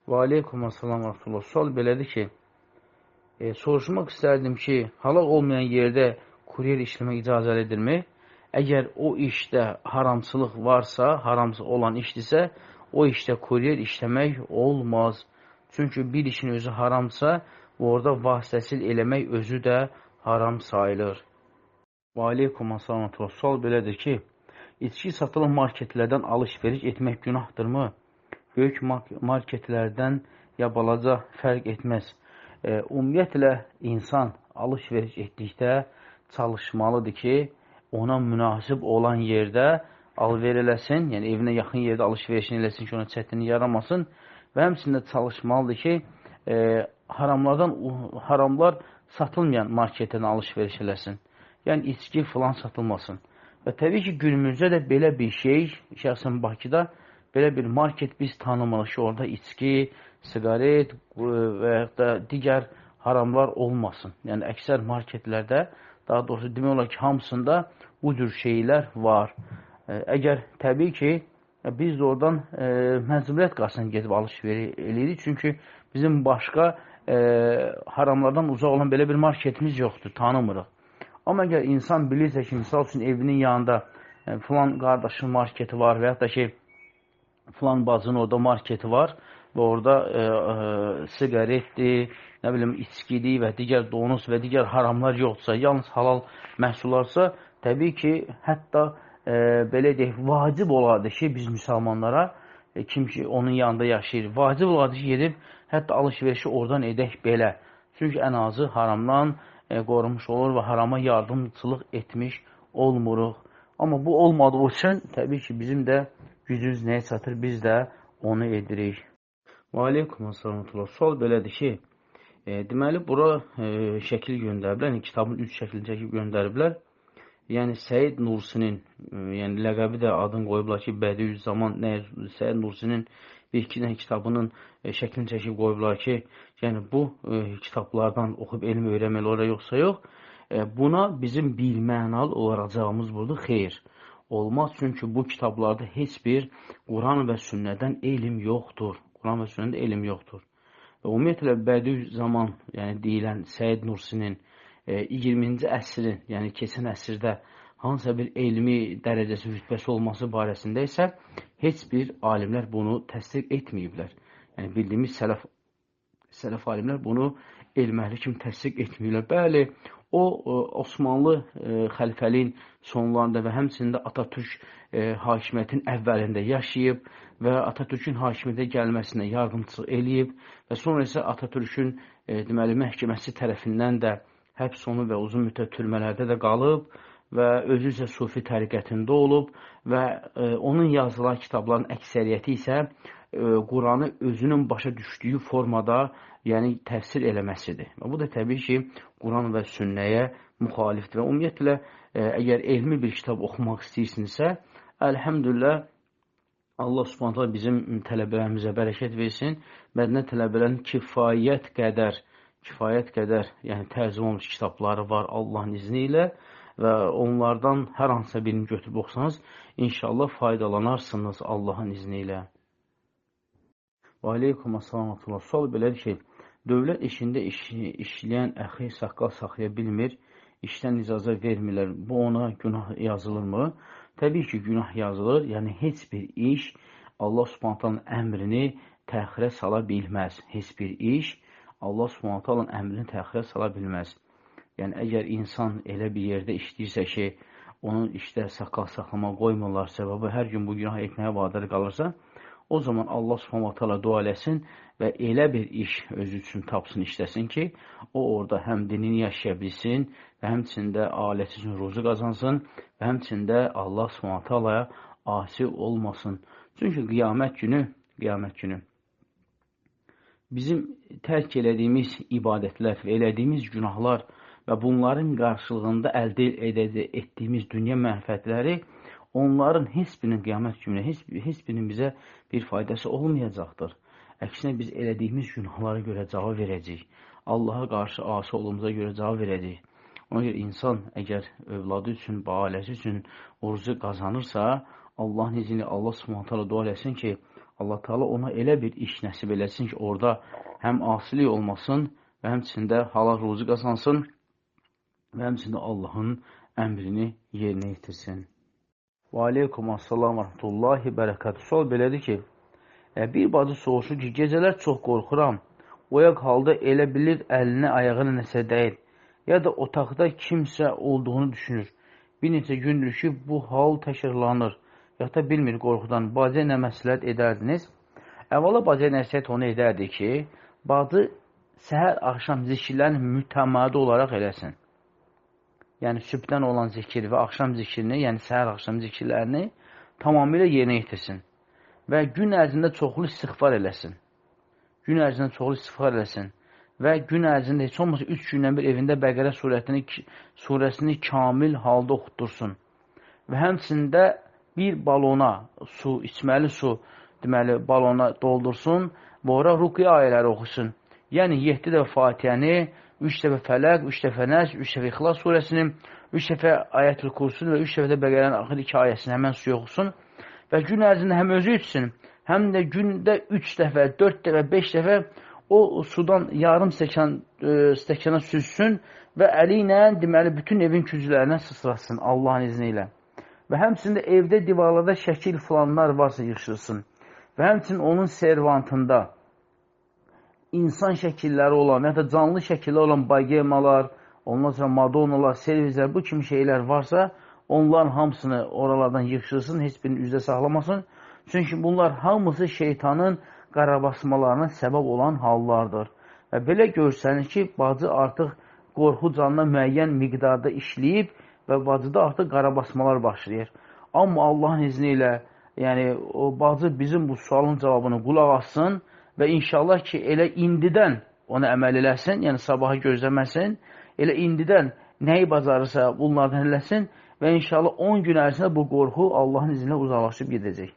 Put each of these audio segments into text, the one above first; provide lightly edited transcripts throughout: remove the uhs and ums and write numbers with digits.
Və aleykum assalam və rəhmətullah. Sual belədir ki, soruşmaq istərdim ki, halal olmayan yerdə kuryer işləmək icazəlidirmi? Əgər o işdə haramçılıq varsa, haramçı olan işdirsə, o işdə kuryer işləmək olmaz. Çünki bir işin özü haramsa, orada vasitəçilik eləmək özü də haram sayılır. Və aleykum assalam və rəhmətullah. Sual belədir ki, içki satılan marketlərdən alış-veriş etmək günahdırmı? Böyük marketlərdən ya balaca fərq etməz. Ümumiyyətlə, insan alış-veriş etdikdə çalışmalıdır ki, ona münasib olan yerdə alver eləsin, yəni evinə yaxın yerdə alış-verişini eləsin ki, ona çətinlik yaramasın və həmçinin də çalışmalıdır ki, haramlar satılmayan marketdən alış-veriş eləsin. Yəni, içki filan satılmasın. Və təbii ki, günümüzdə də belə bir şey, şəxsən Bakıda belə bir market biz tanımırıq ki, orada içki, siqaret və yaxud da digər haramlar olmasın. Yəni, əksər marketlərdə, daha doğrusu demək olar ki, hamısında bu cür şeylər var. Əgər təbii ki, biz də oradan məcburiyyət qarşısında gedib alış-veriş eləyirik. Çünki bizim başqa haramlardan uzaq olan belə bir marketimiz yoxdur, tanımırıq. Amma əgər insan bilirsə ki, misal üçün evinin yanında filan qardaşın marketi var və yaxud da ki, filan bacının orada marketi var və orada siqaretdir, nə bilim, içkidir və digər donuz və digər haramlar yoxdursa, yalnız halal məhsullarsa, təbii ki, hətta belə deyək, vacib olardı ki, biz müsəlmanlara, kim ki onun yanında yaşayır, vacib olardı ki, gedib hətta alış-verişi oradan edək belə. Çünki ən azı haramdan qorunmuş olur və harama yardımçılıq etmiş olmuruq. Amma bu olmadığı üçün təbii ki, bizim də gücümüz nəyə çatır, biz də onu edirik. Və aleykum assalam. Sual belədir ki, deməli, bura şəkil göndəriblər, yəni kitabın 3 şəklini çəkib göndəriblər. Yəni, Səid Nursinin, yəni ləqəbi də adını qoyublar ki, Bədiüzzaman, Səid Nursinin bir-iki dənə kitabının şəklini çəkib qoyublar ki, yəni bu kitablardan oxuyub elm öyrənməli ora yoxsa yox. Buna bizim bir mənalı olaracağımız burada xeyr olmaz. Çünki bu kitablarda heç bir Quran və sünnədən elm yoxdur. Quran və sünnədə elm yoxdur. Və ümumiyyətlə, Bədiüzzaman, yəni deyilən Səid Nursinin 20-ci əsrin, yəni keçən əsrdə hansısa bir elmi dərəcəsi, rütbəsi olması barəsində isə heç bir alimlər bunu təsdiq etməyiblər. Yəni, bildiyimiz sələf alimlər bunu elm əhli kimi təsdiq etməyiblər. Bəli, o Osmanlı xəlifəliyin sonlarında və həmçinin də Atatürk hakimiyyətin əvvəlində yaşayıb və Atatürkün hakimiyyətə gəlməsinə yardımçılıq eləyib və sonra isə Atatürkün deməli, məhkəməsi tərəfindən də həbs olunub və uzun müddət türmələrdə də qalıb və özü isə sufi təriqətində olub və onun yazılan kitabların əksəriyyəti isə Quranı özünün başa düşdüyü formada, yəni təfsir eləməsidir. Və bu da təbii ki, Quran və sünnəyə müxalifdir. Və ümumiyyətlə, əgər elmi bir kitab oxumaq istəyirsinizsə, əlhəmdülillah, Allah Subhanahu taala bizim tələbələrimizə bərəkət versin. Mədinə tələbələrinin kifayət qədər, yəni tərcümə olmuş kitabları var Allahın izni ilə və onlardan hər hansısa birini götürüb oxusanız, inşallah faydalanarsınız Allahın izni ilə. Və aleykum assalam və rəhmətullah. Sual belədir ki, dövlət işində işləyən əxi saqqal saxlaya bilmir, işdən icazə vermirlər. Bu ona günah yazılırmı? Təbii ki, günah yazılır. Yəni, heç bir iş Allah Subhanahu taalanın əmrini təxirə sala bilməz. Heç bir iş Allah Subhanahu taalanın əmrini təxirə sala bilməz. Yəni, əgər insan elə bir yerdə işləyirsə ki, onun işdə saqqal saxlama qoymurlarsa və bu hər gün bu günah etməyə vadar qalırsa, o zaman Allah Subhanahu taala dua eləsin və elə bir iş özü üçün tapsın, işləsin ki, o orada həm dinini yaşaya bilsin və həmçinin də ailəsi üçün ruzu qazansın və həmçinin də Allah Subhanahu taalaya asi olmasın. Çünki qiyamət günü bizim tərk elədiyimiz ibadətlər və elədiyimiz günahlar və bunların qarşılığında əldə etdiyimiz dünya mənfəətləri, onların heç birinin qiyamət günü, heç birinin bizə bir faydası olmayacaqdır. Əksinə, biz elədiyimiz günahlara görə cavab verəcəyik. Allaha qarşı asi olduğumuza görə cavab verəcəyik. Ona görə insan əgər övladı üçün, ailəsi üçün orucu qazanırsa, Allahın izni ilə Allah Subhanahu taala dua eləsin ki, Allah Teala ona elə bir iş nəsib eləsin ki, orada həm asilik olmasın və həmçində halal ruzi qazansın və həmçində Allahın əmrini yerinə yetirsin. Və aleykum assalam və rəhmətullahi bərəkatuhu. Sual belədir ki, bir bacı soruşur ki, gecələr çox qorxuram, oyaq halda elə bilir əlinə, ayağına nəsə dəyir ya da otaqda kimsə olduğunu düşünür. Bir neçə gündür ki, bu hal təkrarlanır, yata bilmir qorxudan. Bacıya nə məsləhət edərdiniz? Əvvəla bacıya nəsihət onu edərdi ki, bacı səhər axşam zikirlərini mütəmadi olaraq eləsin. Yəni, sübhdən olan zikir və axşam zikrini, yəni səhər axşam zikirlərini tamamilə yerinə yetirsin. Və gün ərzində çoxlu istiğfar eləsin. Gün ərzində çoxlu istiğfar eləsin. Və gün ərzində heç olmasa 3 gündən bir evində Bəqərə surəsini kamil halda oxutdursun. Və həmçində bir balona su, içməli su, deməli, balona doldursun və ora ruqya ayələri oxusun. Yəni, 7 dəfə Fatihəni, 3 dəfə Fələq, 3 dəfə Nəs, 3 dəfə İxlas surəsini, 3 dəfə Ayətül Kürsünü və 3 dəfə də Bəqərənin axır 2 ayəsini həmən suya oxusun. Və gün ərzində həm özü içsin, həm də gündə 3 dəfə, 4 dəfə, 5 dəfə o sudan yarım stəkana süzsün və əli ilə deməli, bütün evin küclərinə sıçratsın Allahın izni ilə. Və həmçinin də evdə divarlarda şəkil filanlar varsa yığışdırsın. Və həmçinin onun servantında insan şəkilləri olan, ya da canlı şəkilləri olan bagemalar, ondan sonra madonalar, servizlər, bu kimi şeylər varsa, onların hamısını oralardan yığışdırsın, heç birini üzdə saxlamasın. Çünki bunlar hamısı şeytanın qarabasmalarına səbəb olan hallardır. Və belə görsənir ki, bacı artıq qorxu canına müəyyən miqdarda işləyib və bacıda artıq qarabasmalar başlayır. Amma Allahın izni ilə, yəni o bacı bizim bu sualın cavabını qulaq assın və inşallah ki, elə indidən ona əməl eləsin, yəni sabahı gözləməsin, elə indidən nəyi bacarırsa bunlardan eləsin və inşallah 10 gün ərzində bu qorxu Allahın izni ilə uzaqlaşıb gedəcək.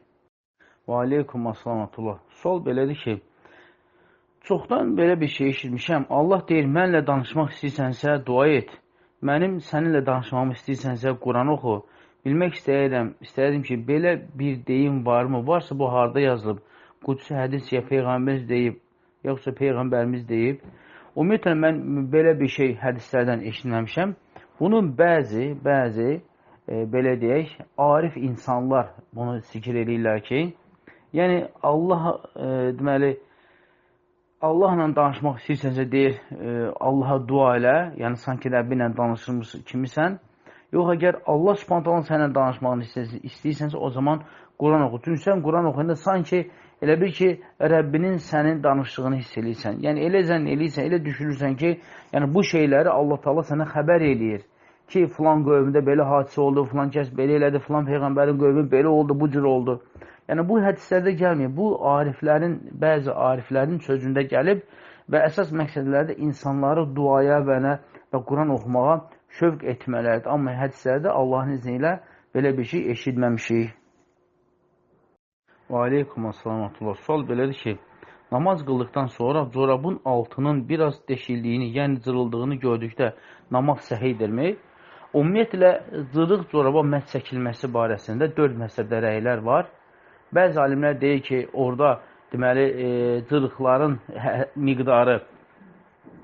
Və aleykum assalam. Sual belədir ki, çoxdan belə bir şey eşitmişəm. Allah deyir, mənlə danışmaq istəyirsənsə dua et. Mənim səninlə danışmamı istəyirsənsə Quran oxu. Bilmək istəyirəm ki, belə bir deyim varmı? Varsa bu harda yazılıb? Qudsi hədis ya Peyğəmbərimiz deyib, yoxsa Peyğəmbərimiz deyib. Ümumiyyətlə, mən belə bir şey hədislərdən eşitməmişəm. Bunun bəzi, belə deyək, arif insanlar bunu zikr eləyirlər ki, yəni Allah, deməli, Allahla danışmaq istəyirsənsə deyir, Allaha dua elə, yəni sanki Rəbbi ilə danışırmış kimisən. Yox, əgər Allah Subhanahu taala səninlə danışmağını istəyirsənsə, o zaman Quran oxu. Çünki sən Quran oxuyanda sanki elə bil ki, Rəbbinin sənin danışdığını hiss eləyirsən. Yəni elə zənn eləyirsən, elə düşünürsən ki, yəni bu şeyləri Allah Taala sənə xəbər eləyir ki, filan qövmdə belə hadisə oldu, filan kəs belə elədi, filan peyğəmbərin qövmü belə oldu, bu cür oldu. Yəni bu hədislərdə gəlmir. Bu ariflərin, bəzi ariflərin sözündə gəlib və əsas məqsədləri də insanları duaya və Quran oxumağa şövq etmələridir. Amma hədislərdə Allahın izni ilə belə bir şey eşitməmişik. Və aleykum assalam. Sual belədir ki, namaz qıldıqdan sonra corabın altının biraz deşildiyini, yəni cırıldığını gördükdə namaz səhihdirmi? Ümumiyyətlə, cırıq coraba məhz çəkilməsi barəsində 4 məzhəbdə rəylər var. Bəzi alimlər deyir ki, orada deməli, cırıqların miqdarı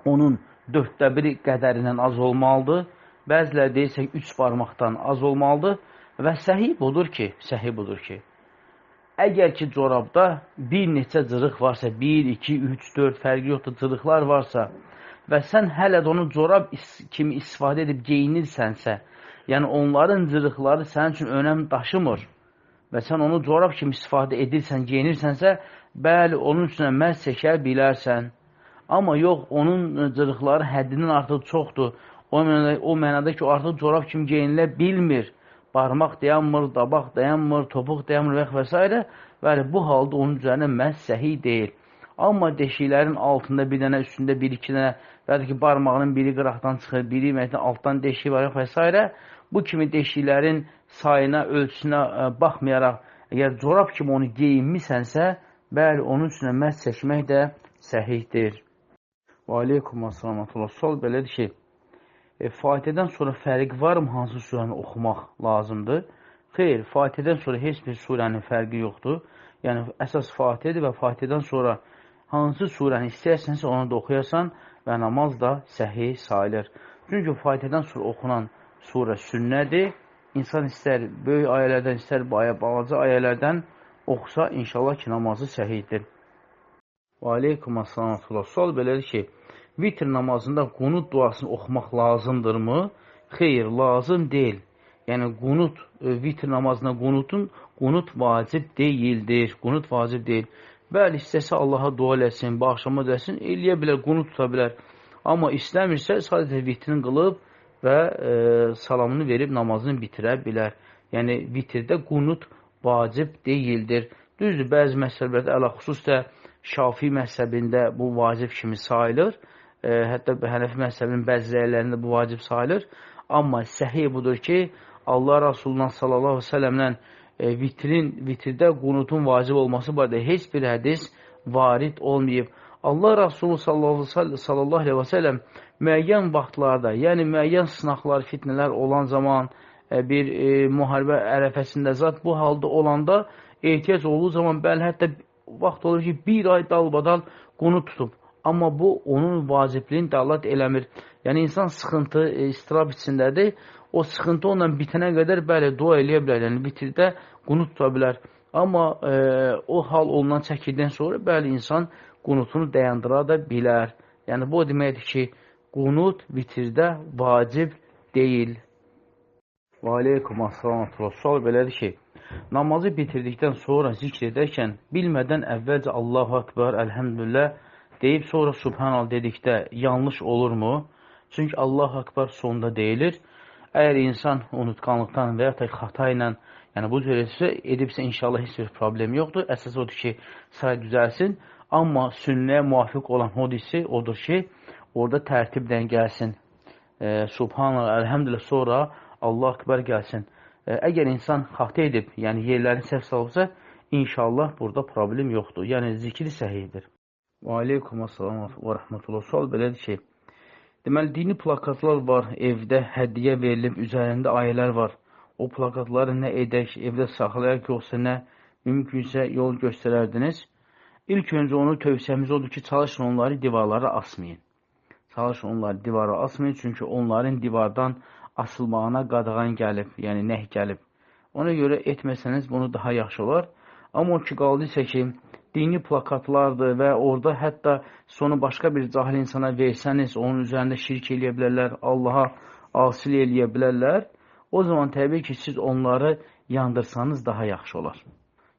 onun 1/4 qədərindən az olmalıdır. Bəziləri deyirsə 3 barmaqdan az olmalıdır. Və səhih budur ki, əgər ki corabda bir neçə cırıq varsa, 1, 2, 3, 4 fərqi yoxdur, cırıqlar varsa və sən hələ də onu corab kimi istifadə edib geyinirsənsə, yəni onların cırıqları sənin üçün önəm daşımır və sən onu corab kimi istifadə edirsən, geyinirsənsə, bəli, onun üstünə məhz çəkə bilərsən. Amma yox, onun cırıqları həddindən artıq çoxdur. O mənada ki, o artıq corab kimi geyinilə bilmir. Barmaq dayanmır, dabaq dayanmır, topuq dayanmır və s. Bəli, bu halda onun üzərinə məhz səhih deyil. Amma deşiklərin altında bir dənə, üstündə bir iki dənə, bəli ki, barmağının biri qıraqdan çıxır, biri altdan deşik var və s. Bu kimi deşiklərin sayına, ölçüsünə baxmayaraq, əgər corab kimi onu geyinmisənsə, bəli, onun üstünə məhz çəkmək də səhihdir. Və aleykum assalam. Sual belədir ki, Fatihədən sonra fərq varmı hansı surəni oxumaq lazımdır? Xeyr, Fatihədən sonra heç bir surənin fərqi yoxdur. Yəni, əsas Fatihədir və Fatihədən sonra hansı surəni istəyirsənsə onu da oxuyasan və namaz da səhih sayılır. Çünki Fatihədən sonra oxunan surə sünnədir. İnsan istər böyük ayələrdən, istər balaca ayələrdən oxusa, inşallah ki, namazı səhihdir. Və aleykum assalam. Sual belədir ki, vitr namazında qunut duasını oxumaq lazımdırmı? Xeyr, lazım deyil. Yəni, qunut, vitr namazına qunut vacib deyildir. Qunut vacib deyil. Bəli, istəsə Allaha dua eləsin, bağışlama eləsin, eləyə bilər, qunut tuta bilər. Amma istəmirsə, sadəcə vitrini qılıb və salamını verib namazını bitirə bilər. Yəni, vitirdə qunut vacib deyildir. Düzdür, bəzi məzhəblərdə, ələxüsus da Şafii məzhəbində bu vacib kimi sayılır. Hətta Hənəfi məzhəbinin bəzi rəylərində bu vacib sayılır. Amma səhih budur ki, Allah Rasulundan sallallahu aleyhi ve səlləmlə vitirdə qunutun vacib olması barədə heç bir hədis varid olmayıb. Allah Rasulü sallallahu aleyhi və səlləm müəyyən vaxtlarda, yəni müəyyən sınaqlar, fitnələr olan zaman, bir müharibə ərəfəsində zat bu halda olanda ehtiyac olduğu zaman, bəli, hətta vaxt olur ki, bir ay dalbadal qunut tutub. Amma bu, onun vacibliyini dəlalət eləmir. Yəni, insan sıxıntı, istirab içindədir. O sıxıntı onunla bitənə qədər, bəli, dua eləyə bilər. Yəni, vitirdə qunut tuta bilər. Amma o hal ondan çəkildikdən sonra, bəli, insan qunutunu dayandıra da bilər. Yəni, bu o deməkdir ki, qunut vitirdə vacib deyil. Və aleykum assalam. Sual belədir ki, namazı bitirdikdən sonra zikr edərkən bilmədən əvvəlcə Allahu Akbar, Elhamdülillah deyib sonra Subhanallah dedikdə yanlış olurmu? Çünki Allahu Akbar sonda deyilir. Əgər insan unutqanlıqdan və ya da xata ilə, yəni bu cür edibsə inşallah heç bir problem yoxdur. Əsas odur ki, say düzəlsin. Amma sünnəyə müvafiq olan hadisi odur ki, orada tərtiblə gəlsin. Subhanallah, Elhamdülillah sonra Allah Akbar gəlsin. Əgər insan xata edib, yəni yerlərini səhv salıbsa, inşallah burada problem yoxdur. Yəni zikri səhihdir. Və aleykum assalam və rəhmətullah. Sual belədir ki, deməli, dini plakatlar var, evdə hədiyyə verilib, üzərində ayələr var. O plakatları nə edək, evdə saxlayaq, yoxsa nə mümkünsə yol göstərərdiniz. İlk öncə onu tövsiyəmiz odur ki, çalışın onları divarlara asmayın. Çalışın onları divara asmayın, çünki onların divardan asılmağına qadağan gəlib, yəni nəh gəlib. Ona görə etməsəniz bunu daha yaxşı olar. Amma o ki, qaldısa ki, dini plakatlardır və orada hətta sonu başqa bir cahil insana versəniz, onun üzərində şirk eləyə bilərlər, Allaha asil eləyə bilərlər. O zaman təbii ki, siz onları yandırsanız daha yaxşı olar.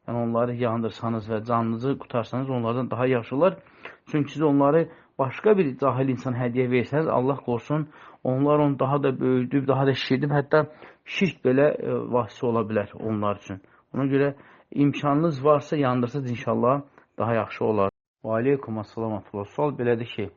Yəni, onları yandırsanız və canınızı qutarsanız onlardan daha yaxşı olar. Çünki siz onları başqa bir cahil insan hədiyyə versəniz, Allah qorusun, onlar onu daha da böyüdüb, daha da şişirdib, hətta şirk belə vasitə ola bilər onlar üçün. Ona görə imkanınız varsa yandırsanız inşallah daha yaxşı olar. Və aleykum assalam. Sual belədir ki,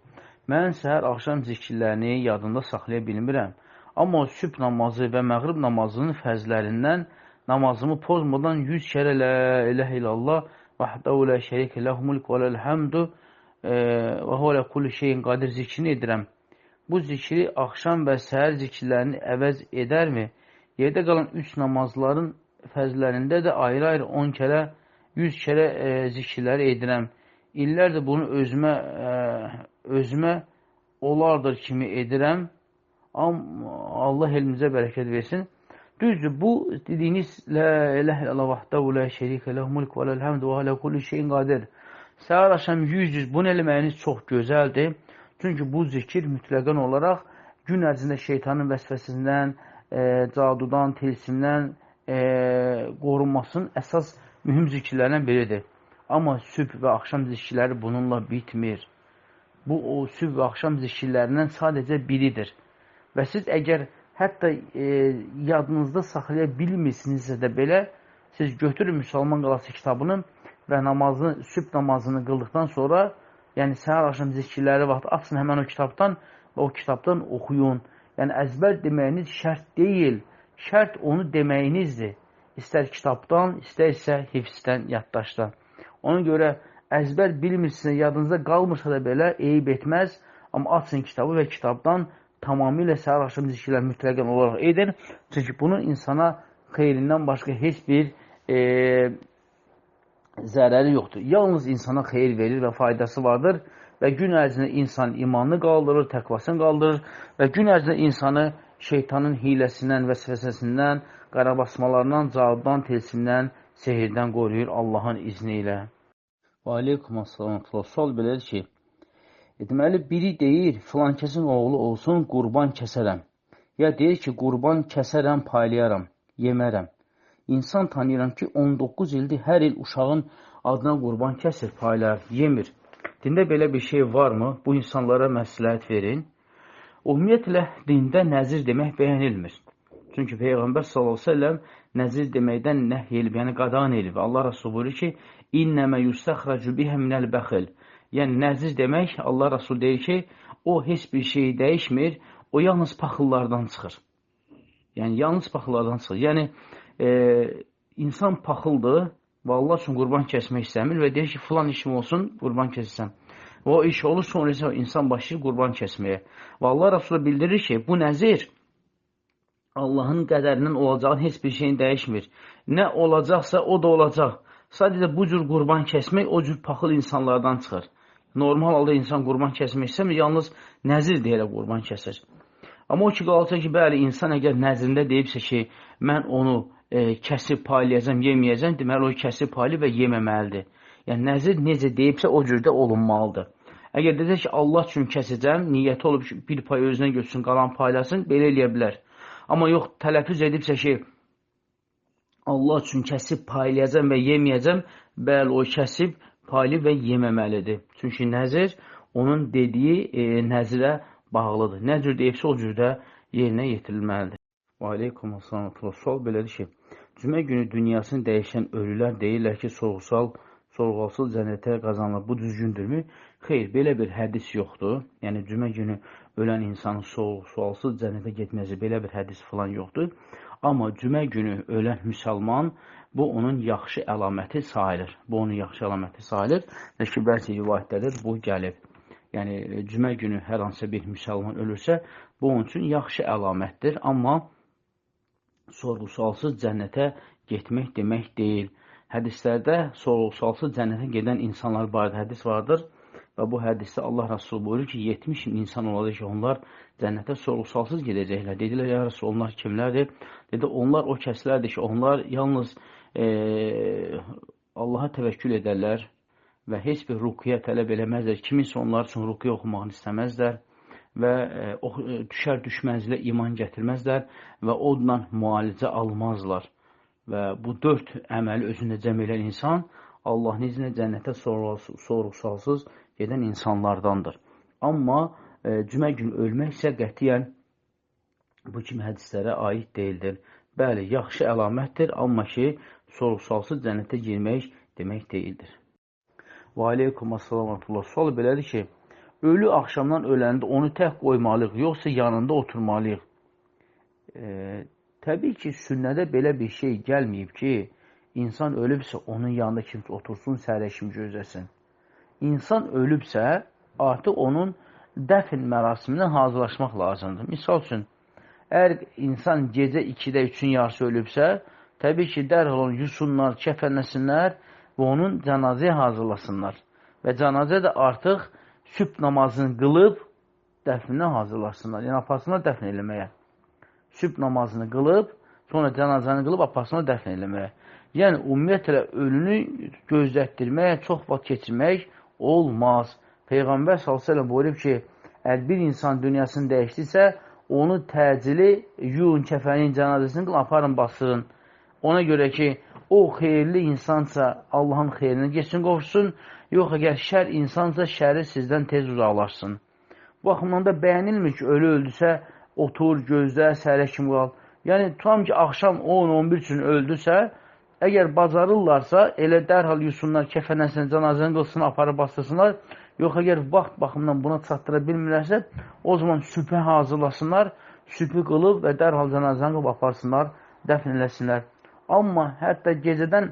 mən səhər axşam zikirlərini yadımda saxlaya bilmirəm. Amma sübh namazı və məğrib namazının fərzlərindən namazımı pozmadan 100 kərə la iləhə illallah vahdehu la şərikə lehu mulk və lehul hamdu və huve alə kulli şeyin qadir zikrini edirəm. Bu zikri axşam və səhər zikirlərini əvəz edərmi? Yerdə qalan 3 namazların fərzlərində də ayrı-ayrı 10 kərə, 100 kərə zikirləri edirəm. İllərdir bunu özümə olardır kimi edirəm. Amma Allah elmizə bərəkət versin. Düzdür, bu dediyiniz la iləhə illallah vahdehu la şərikə lehu mulk və lehul hamdu və alə kulli şeyin qadir. Səhər axşam 100 bunu eləməyiniz çox gözəldir. Çünki bu zikir mütləqən olaraq gün ərzində şeytanın vəsvəsindən, cadudan, tilsimdən qorunmasının əsas mühüm zikirlərdən biridir. Amma sübh və axşam zikirləri bununla bitmir. Bu, o sübh və axşam zikirlərindən sadəcə biridir. Və siz əgər hətta yadınızda saxlaya bilmirsinizsə də belə, siz götürün Müsəlman Qalası kitabını və namazını, sübh namazını qıldıqdan sonra, yəni səhər axşam zikirləri vaxtı açın həmən o kitabdan və o kitabdan oxuyun. Yəni əzbər deməyiniz şərt deyil. Şərt onu deməyinizdir. İstər kitabdan, istər isə hifzdən, yaddaşdan. Ona görə əzbər bilmirsinizsə, yadınızda qalmırsa da belə eyib etməz. Amma açın kitabı və kitabdan tamamilə səhər axşam zikirlər mütləqən olaraq edin. Çünki bunun insana xeyrindən başqa heç bir zərəri yoxdur. Yalnız insana xeyir verir və faydası vardır və gün ərzində insan imanını qaldırır, təqvasını qaldırır və gün ərzində insanı şeytanın hiləsindən, vəsvəsəsindən, qarabasmalarından, caddan, tilsimdən, sehirdən qoruyur Allahın izni ilə. Və aleykum assalam. Sual belədir ki, deməli, biri deyir, filan kəsin oğlu olsun, qurban kəsərəm. Ya deyir ki, qurban kəsərəm, paylayaram, yemərəm. İnsan tanıyıram ki, 19 ildir hər il uşağın adına qurban kəsir, paylar, yemir. Dində belə bir şey varmı? Bu insanlara məsləhət verin. Ümumiyyətlə, dində nəzir demək bəyənilmir. Çünki Peyğəmbər sallallahu əleyhi və səlləm nəzir deməkdən nəhy elib, yəni qadağan elib. Allah Rəsulü buyurur ki, İnnəmə yustəxracu bihə minəl bəxil. Yəni, nəzir demək, Allah Rəsulü deyir ki, o heç bir şeyi dəyişmir, o yalnız paxıllardan çıxır. Yəni, yalnız paxıllardan çıxır. Yəni, insan paxıldır və Allah üçün qurban kəsmək istəmir və deyir ki, filan işim olsun, qurban kəssən. Və o iş olur, sonra isə insan başlayır qurban kəsməyə. Və Allah Rəsulü bildirir ki, bu nəzir Allahın qədərinin olacağını heç bir şeyin dəyişmir. Nə olacaqsa, o da olacaq. Sadəcə bu cür qurban kəsmək o cür paxıl insanlardan çıxır. Normal halda insan qurban kəsmək istəmir, yalnız nəzir deyərək qurban kəsir. Amma o ki, qalsa ki, bəli, insan əgər nəzrində deyibsə ki, mən onu kəsib paylayacam, yeməyəcəm, deməli, o kəsib paylayıb və yeməməlidir. Yəni, nəzir necə deyibsə, o cürdə olunmalıdır. Əgər desə ki, Allah üçün kəsəcəm, niyyəti olub ki, bir pay özünə götürsün, qalan paylasın, belə eləyə bilər. Amma yox, tələffüz edibsə ki, Allah üçün kəsib paylayacam və yeməyəcəm, bəli, o kəsib paylayıb və yeməməlidir. Çünki nəzir onun dediyi nəzirə bağlıdır. Nə cür deyibsə, o cürdə yerinə yetirilməlidir. Və aleykum assalam. Sual belədir ki, cümə günü dünyasını dəyişən ölülər deyirlər ki, sorğu-sualsız cənnətə qazanılır. Bu düzgündürmü? Xeyr, belə bir hədis yoxdur. Yəni, cümə günü ölən insanın sorğu-sualsız cənnətə getməsi, belə bir hədis falan yoxdur. Amma cümə günü ölən müsəlman, bu onun yaxşı əlaməti sayılır. Bu onun yaxşı əlaməti sayılır. Ki, bəzi rivayətlərdə bu gəlib. Yəni, cümə günü hər hansısa bir müsəlman ölürsə, bu onun üçün yaxşı əlamətdir. Amma sorğu-sualsız cənnətə getmək demək deyil. Hədislərdə sorğu-sualsız cənnətə gedən insanlar barədə hədis vardır. Və bu hədisdə Allah Rəsulü buyurur ki, 70 min insan olacaq ki, onlar cənnətə sorğu-sualsız gedəcəklər. Dedilər, ya Rəsul, onlar kimlərdir? Dedi, onlar o kəslərdir ki, onlar yalnız Allaha təvəkkül edərlər və heç bir ruqya tələb eləməzlər. Kiminsə onlar üçün ruqya oxumağını istəməzlər və düşər düşməzlə iman gətirməzlər və odla müalicə almazlar. Və bu 4 əməli özündə cəm edən insan Allahın izni ilə cənnətə sorğu-sualsız gedən insanlardandır. Amma cümə günü ölmək isə qətiyyən bu kimi hədislərə aid deyildir. Bəli, yaxşı əlamətdir, amma ki, sorğu-sualsız cənnətə girmək demək deyildir. Və aleykum assalam və rəhmətullah. Sual belədir ki, ölü axşamdan öləndə onu tək qoymalıyıq, yoxsa yanında oturmalıyıq? Təbii ki, sünnədə belə bir şey gəlməyib ki, insan ölübsə onun yanında kimsə otursun, səhərə kimi gözləsin. İnsan ölübsə, artıq onun dəfn mərasiminə hazırlaşmaq lazımdır. Misal üçün, əgər insan gecə 2-də 3-ün yarısı ölübsə, təbii ki, dərhal onu yusunlar, kəfənləsinlər və onun cənazəyə hazırlasınlar. Və cənazə də artıq sübh namazını qılıb dəfninə hazırlasınlar. Yəni, aparsınlar dəfn eləməyə. Sübh namazını qılıb, sonra cənazəni qılıb aparsınlar dəfn eləməyə. Yəni, ümumiyyətlə, ölünü gözlətdirmək, çox vaxt keçirmək olmaz. Peyğəmbər sallallahu əleyhi və səlləm buyurub ki, əgər bir insan dünyasını dəyişdirsə, onu təcili yuyun, kəfənin, cənazəsini qılın, aparın, basırın. Ona görə ki, o xeyirli insansa Allahın xeyrinə geçsin, qovuşsun. Yox, əgər şər insansa, şəri sizdən tez uzaqlaşsın. Bu baxımdan da bəyənilmir ki, ölü öldüsə, otur, gözlə, səhərə kimi qal. Yəni, tutam ki, axşam 10-11 üçün öldüsə, əgər bacarırlarsa, elə dərhal yusunlar, kəfənləsinlər, cənazəni qılsın, aparıb bastırsınlar. Yox, əgər vaxt baxımından buna çatdıra bilmirlərsə, o zaman sübhə hazırlasınlar, sübhü qılıb və dərhal cənazəni qılıb aparsınlar, dəfn eləsinlər. Amma hətta gecədən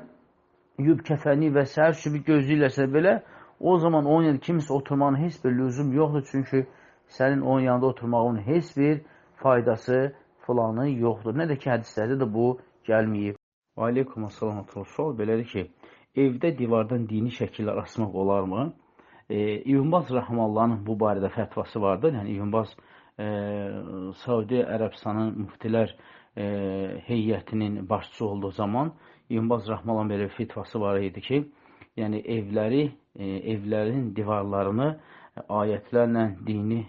yuyub kəfəni və səhər sübhü gözləyirlərsə belə, o zaman onun yanında kimsə oturmağın heç bir lüzum yoxdur. Çünki sənin onun yanında oturmağın heç bir faydası filanı yoxdur. Nə də ki, hədislərdə də bu gəlməyib. Və aleykum assalam. Sual belədir ki, Evdə divardan dini şəkillər asmaq olarmı? İbn Baz Rəhməllahın bu barədə fətvası vardır. Yəni İbn Baz Saudi Ərəbistanın müftilər heyətinin başçısı olduğu zaman İbn Baz Rəhməllahın belə bir fetvası var idi ki, yəni evləri, evlərin divarlarını ayətlərlə, dini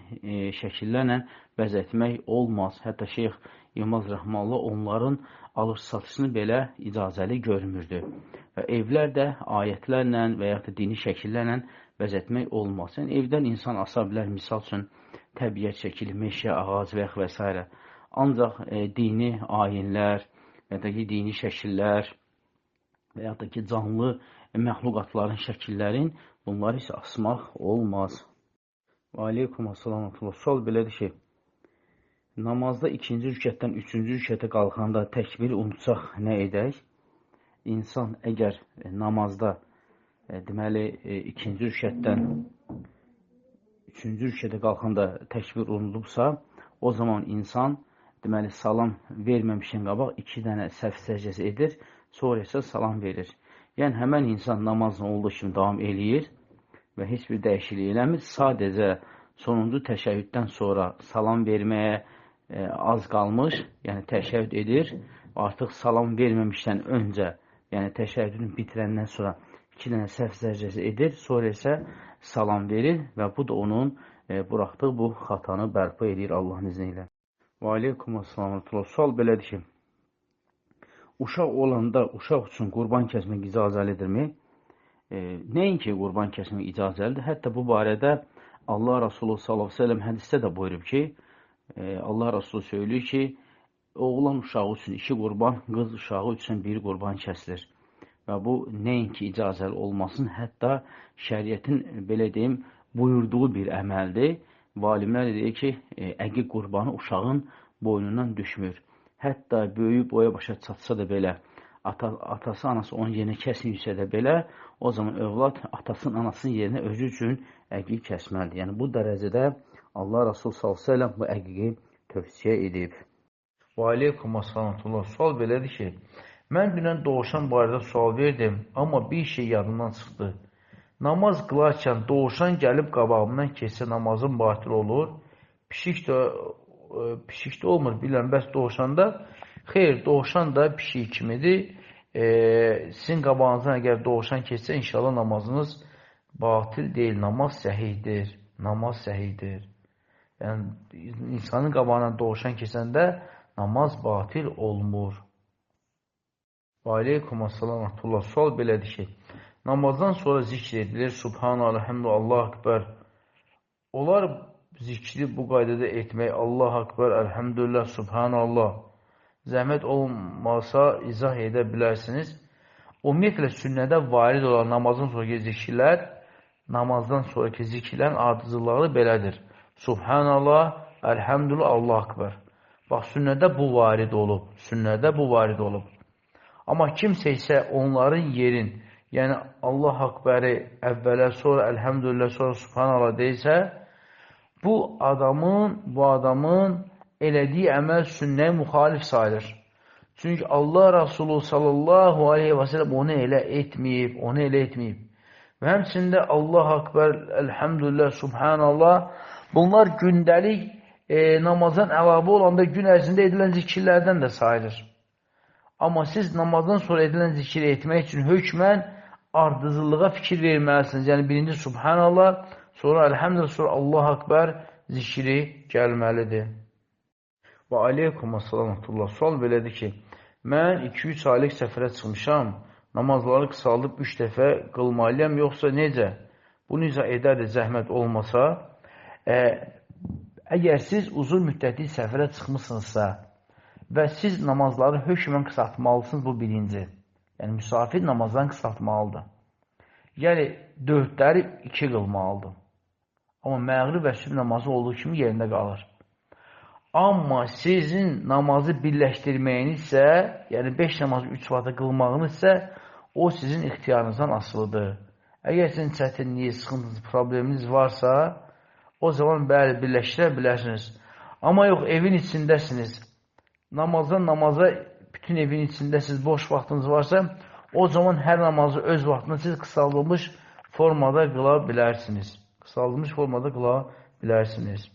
şəkillərlə bəzətmək olmaz. Hətta Şeyx İbn Baz Rəhməllah onların alış-satışını belə icazəli görmürdü. Və evlər də ayətlərlə və yaxud da dini şəkillərlə bəzətmək olmaz. Yəni, evdən insan asa bilər, misal üçün, təbiət şəkili, meşə, ağac və yaxud və s. Ancaq dini ayinlər, və da ki, dini şəkillər və yaxud da ki, canlı məxluqatların şəkillərin, bunları isə asmaq olmaz. Və aleykum assalam. Sual belədir ki, namazda ikinci rükətdən üçüncü rükətə qalxanda təkbiri unutsaq nə edək? İnsan əgər namazda deməli, ikinci rükətdən üçüncü rükətə qalxanda təkbir unudubsa, o zaman insan deməli, salam verməmişdən qabaq iki dənə səhv səcdəsi edir, sonra isə salam verir. Yəni, həmən insan namazla olduğu kimi davam eləyir və heç bir dəyişiklik eləmir. Sadəcə sonuncu təşəhhüddən sonra salam verməyə az qalmış, yəni təşəhhüd edir. Artıq salam verməmişdən öncə, yəni təşəhhüdünü bitirəndən sonra iki dənə səhv səcdəsi edir, sonra isə salam verir və bu da onun buraxdığı bu xatanı bərpa edir Allahın izni ilə. Və aleykum assalam. Sual belədir ki, uşaq olanda uşaq üçün qurban kəsmək icazəlidirmi? Nəinki qurban kəsmək icazəlidir. Hətta bu barədə Allah Rasulü sallallahu əleyhi və səlləm hədisdə də buyurub ki, Allah Rasulü söylüyor ki, oğlan uşağı üçün iki qurban, qız uşağı üçün bir qurban kəsilir. Və bu nəinki icazəli olmasın, hətta şəriətin, belə deyim, buyurduğu bir əməldir. Valimlər deyir ki, əqiq qurbanı uşağın boynundan düşmür. Hətta böyüyüb boya başa çatsa da belə, atası, anası onun yerinə kəsmirsə də belə, o zaman övlad atasının, anasının yerinə özü üçün əqiq kəsməlidir. Yəni, bu dərəcədə Allah Rasulü sallallahu əleyhi və səlləm bu əqiqi tövsiyə edib. Və aleykum assalam. Sual belədir ki, mən dünən dovşan barədə sual verdim, amma bir şey yadımdan çıxdı. Namaz qılarkən dovşan gəlib qabağımdan keçsə namazım batil olur. Pişik də olmur, bilirəm, bəs dovşanda? Xeyr, dovşan da pişik kimidir. Sizin qabağınızdan əgər dovşan keçsə, inşallah namazınız batil deyil, namaz səhihdir. Namaz səhihdir. Yəni, insanın qabağından dovşan keçəndə namaz batil olmur. Və aleykum assalam. Sual belədir ki, namazdan sonra zikr edilir, Subhanallah, elhamdülillah, Allah akbar. Onlar zikri bu qaydada etmək, Allah akbar, elhamdülillah, Subhanallah. Zəhmət olmasa izah edə bilərsiniz. Ümumiyyətlə, sünnədə varid olan namazdan sonraki zikirlər, namazdan sonraki zikirlərin ardıcıllığı belədir. Subhanallah, elhamdülillah, Allah akbar. Bax, sünnədə bu varid olub, sünnədə bu varid olub. Amma kimsə isə onların yerin, yəni Allah akbəri əvvələ, sonra əlhəmdülillah, sonra subhanallah deyilsə, bu adamın elədiyi əməl sünnəyə müxalif sayılır. Çünki Allah Rasulü sallallahu aleyhi və səlləm onu elə etməyib, onu elə etməyib. Və həmçində Allah akbər, əlhəmdülillah, subhanallah, bunlar gündəlik namazdan əlavə olanda gün ərzində edilən zikirlərdən də sayılır. Amma siz namazdan sonra edilən zikri etmək üçün hökmən ardıcıllığa fikir verməlisiniz. Yəni, birinci Subhanallah, sonra Əlhəmdülillah, sonra Allah Akbar zikri gəlməlidir. Və aleykum assalam. Sual belədir ki, mən 2-3 aylıq səfərə çıxmışam, namazları qısaldıb 3 dəfə qılmalıyam, yoxsa necə? Bunu izah edərdi zəhmət olmasa. Əgər siz uzun müddətli səfərə çıxmışsınızsa və siz namazları hökmən qısaltmalısınız, bu birinci. Yəni, müsafir namazdan qısaltmalıdır. Yəni, dördləri 2 qılmalıdır. Amma məğrib və sübh namazı olduğu kimi yerində qalır. Amma sizin namazı birləşdirməyiniz isə, yəni 5 namazı 3 vaxta qılmağınız isə, o sizin ixtiyarınızdan asılıdır. Əgər sizin çətinliyi, sıxıntınız, probleminiz varsa, o zaman bəli, birləşdirə bilərsiniz. Amma yox, evin içindəsiniz. Namazdan namaza bütün evin içindəsiniz, boş vaxtınız varsa, o zaman hər namazı öz vaxtında siz qısaldılmış formada qıla bilərsiniz. Qısaldılmış formada qıla bilərsiniz.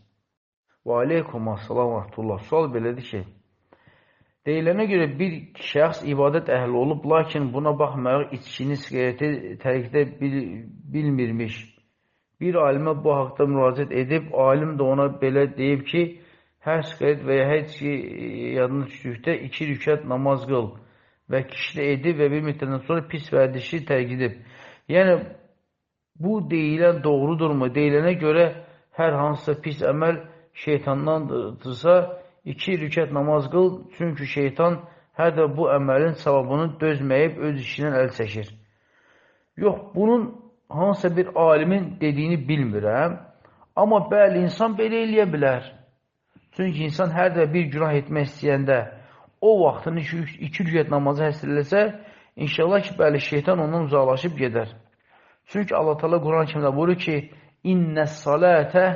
Və aleykum assalam və rəhmətullah. Sual belədir ki, deyilənə görə bir şəxs ibadət əhli olub, lakin buna baxmayaraq içkini, siqareti tərkdə bilmirmiş. Bir alimə bu haqda müraciət edib, alim də ona belə deyib ki, hər siqaret və ya hər içki yadına düşdükdə 2 rükət namaz qıl və kişi də edib və bir müddətdən sonra pis vərdişi tərk edib. Yəni, bu deyilən doğrudurmu? Deyilənə görə hər hansısa pis əməl şeytandandırsa, 2 rükət namaz qıl, çünki şeytan hər də bu əməlin savabını dözməyib öz işindən əl çəkir. Yox, bunun hansısa bir alimin dediyini bilmirəm, amma bəli, insan belə eləyə bilər. Çünki insan hər də bir günah etmək istəyəndə o vaxtını 2 rükət namazı həsr eləsə, inşallah ki, bəli, şeytan ondan uzaqlaşıb gedər. Çünki Allah Teala Quran-ı Kərimdə buyurur ki, İnnəs-salətə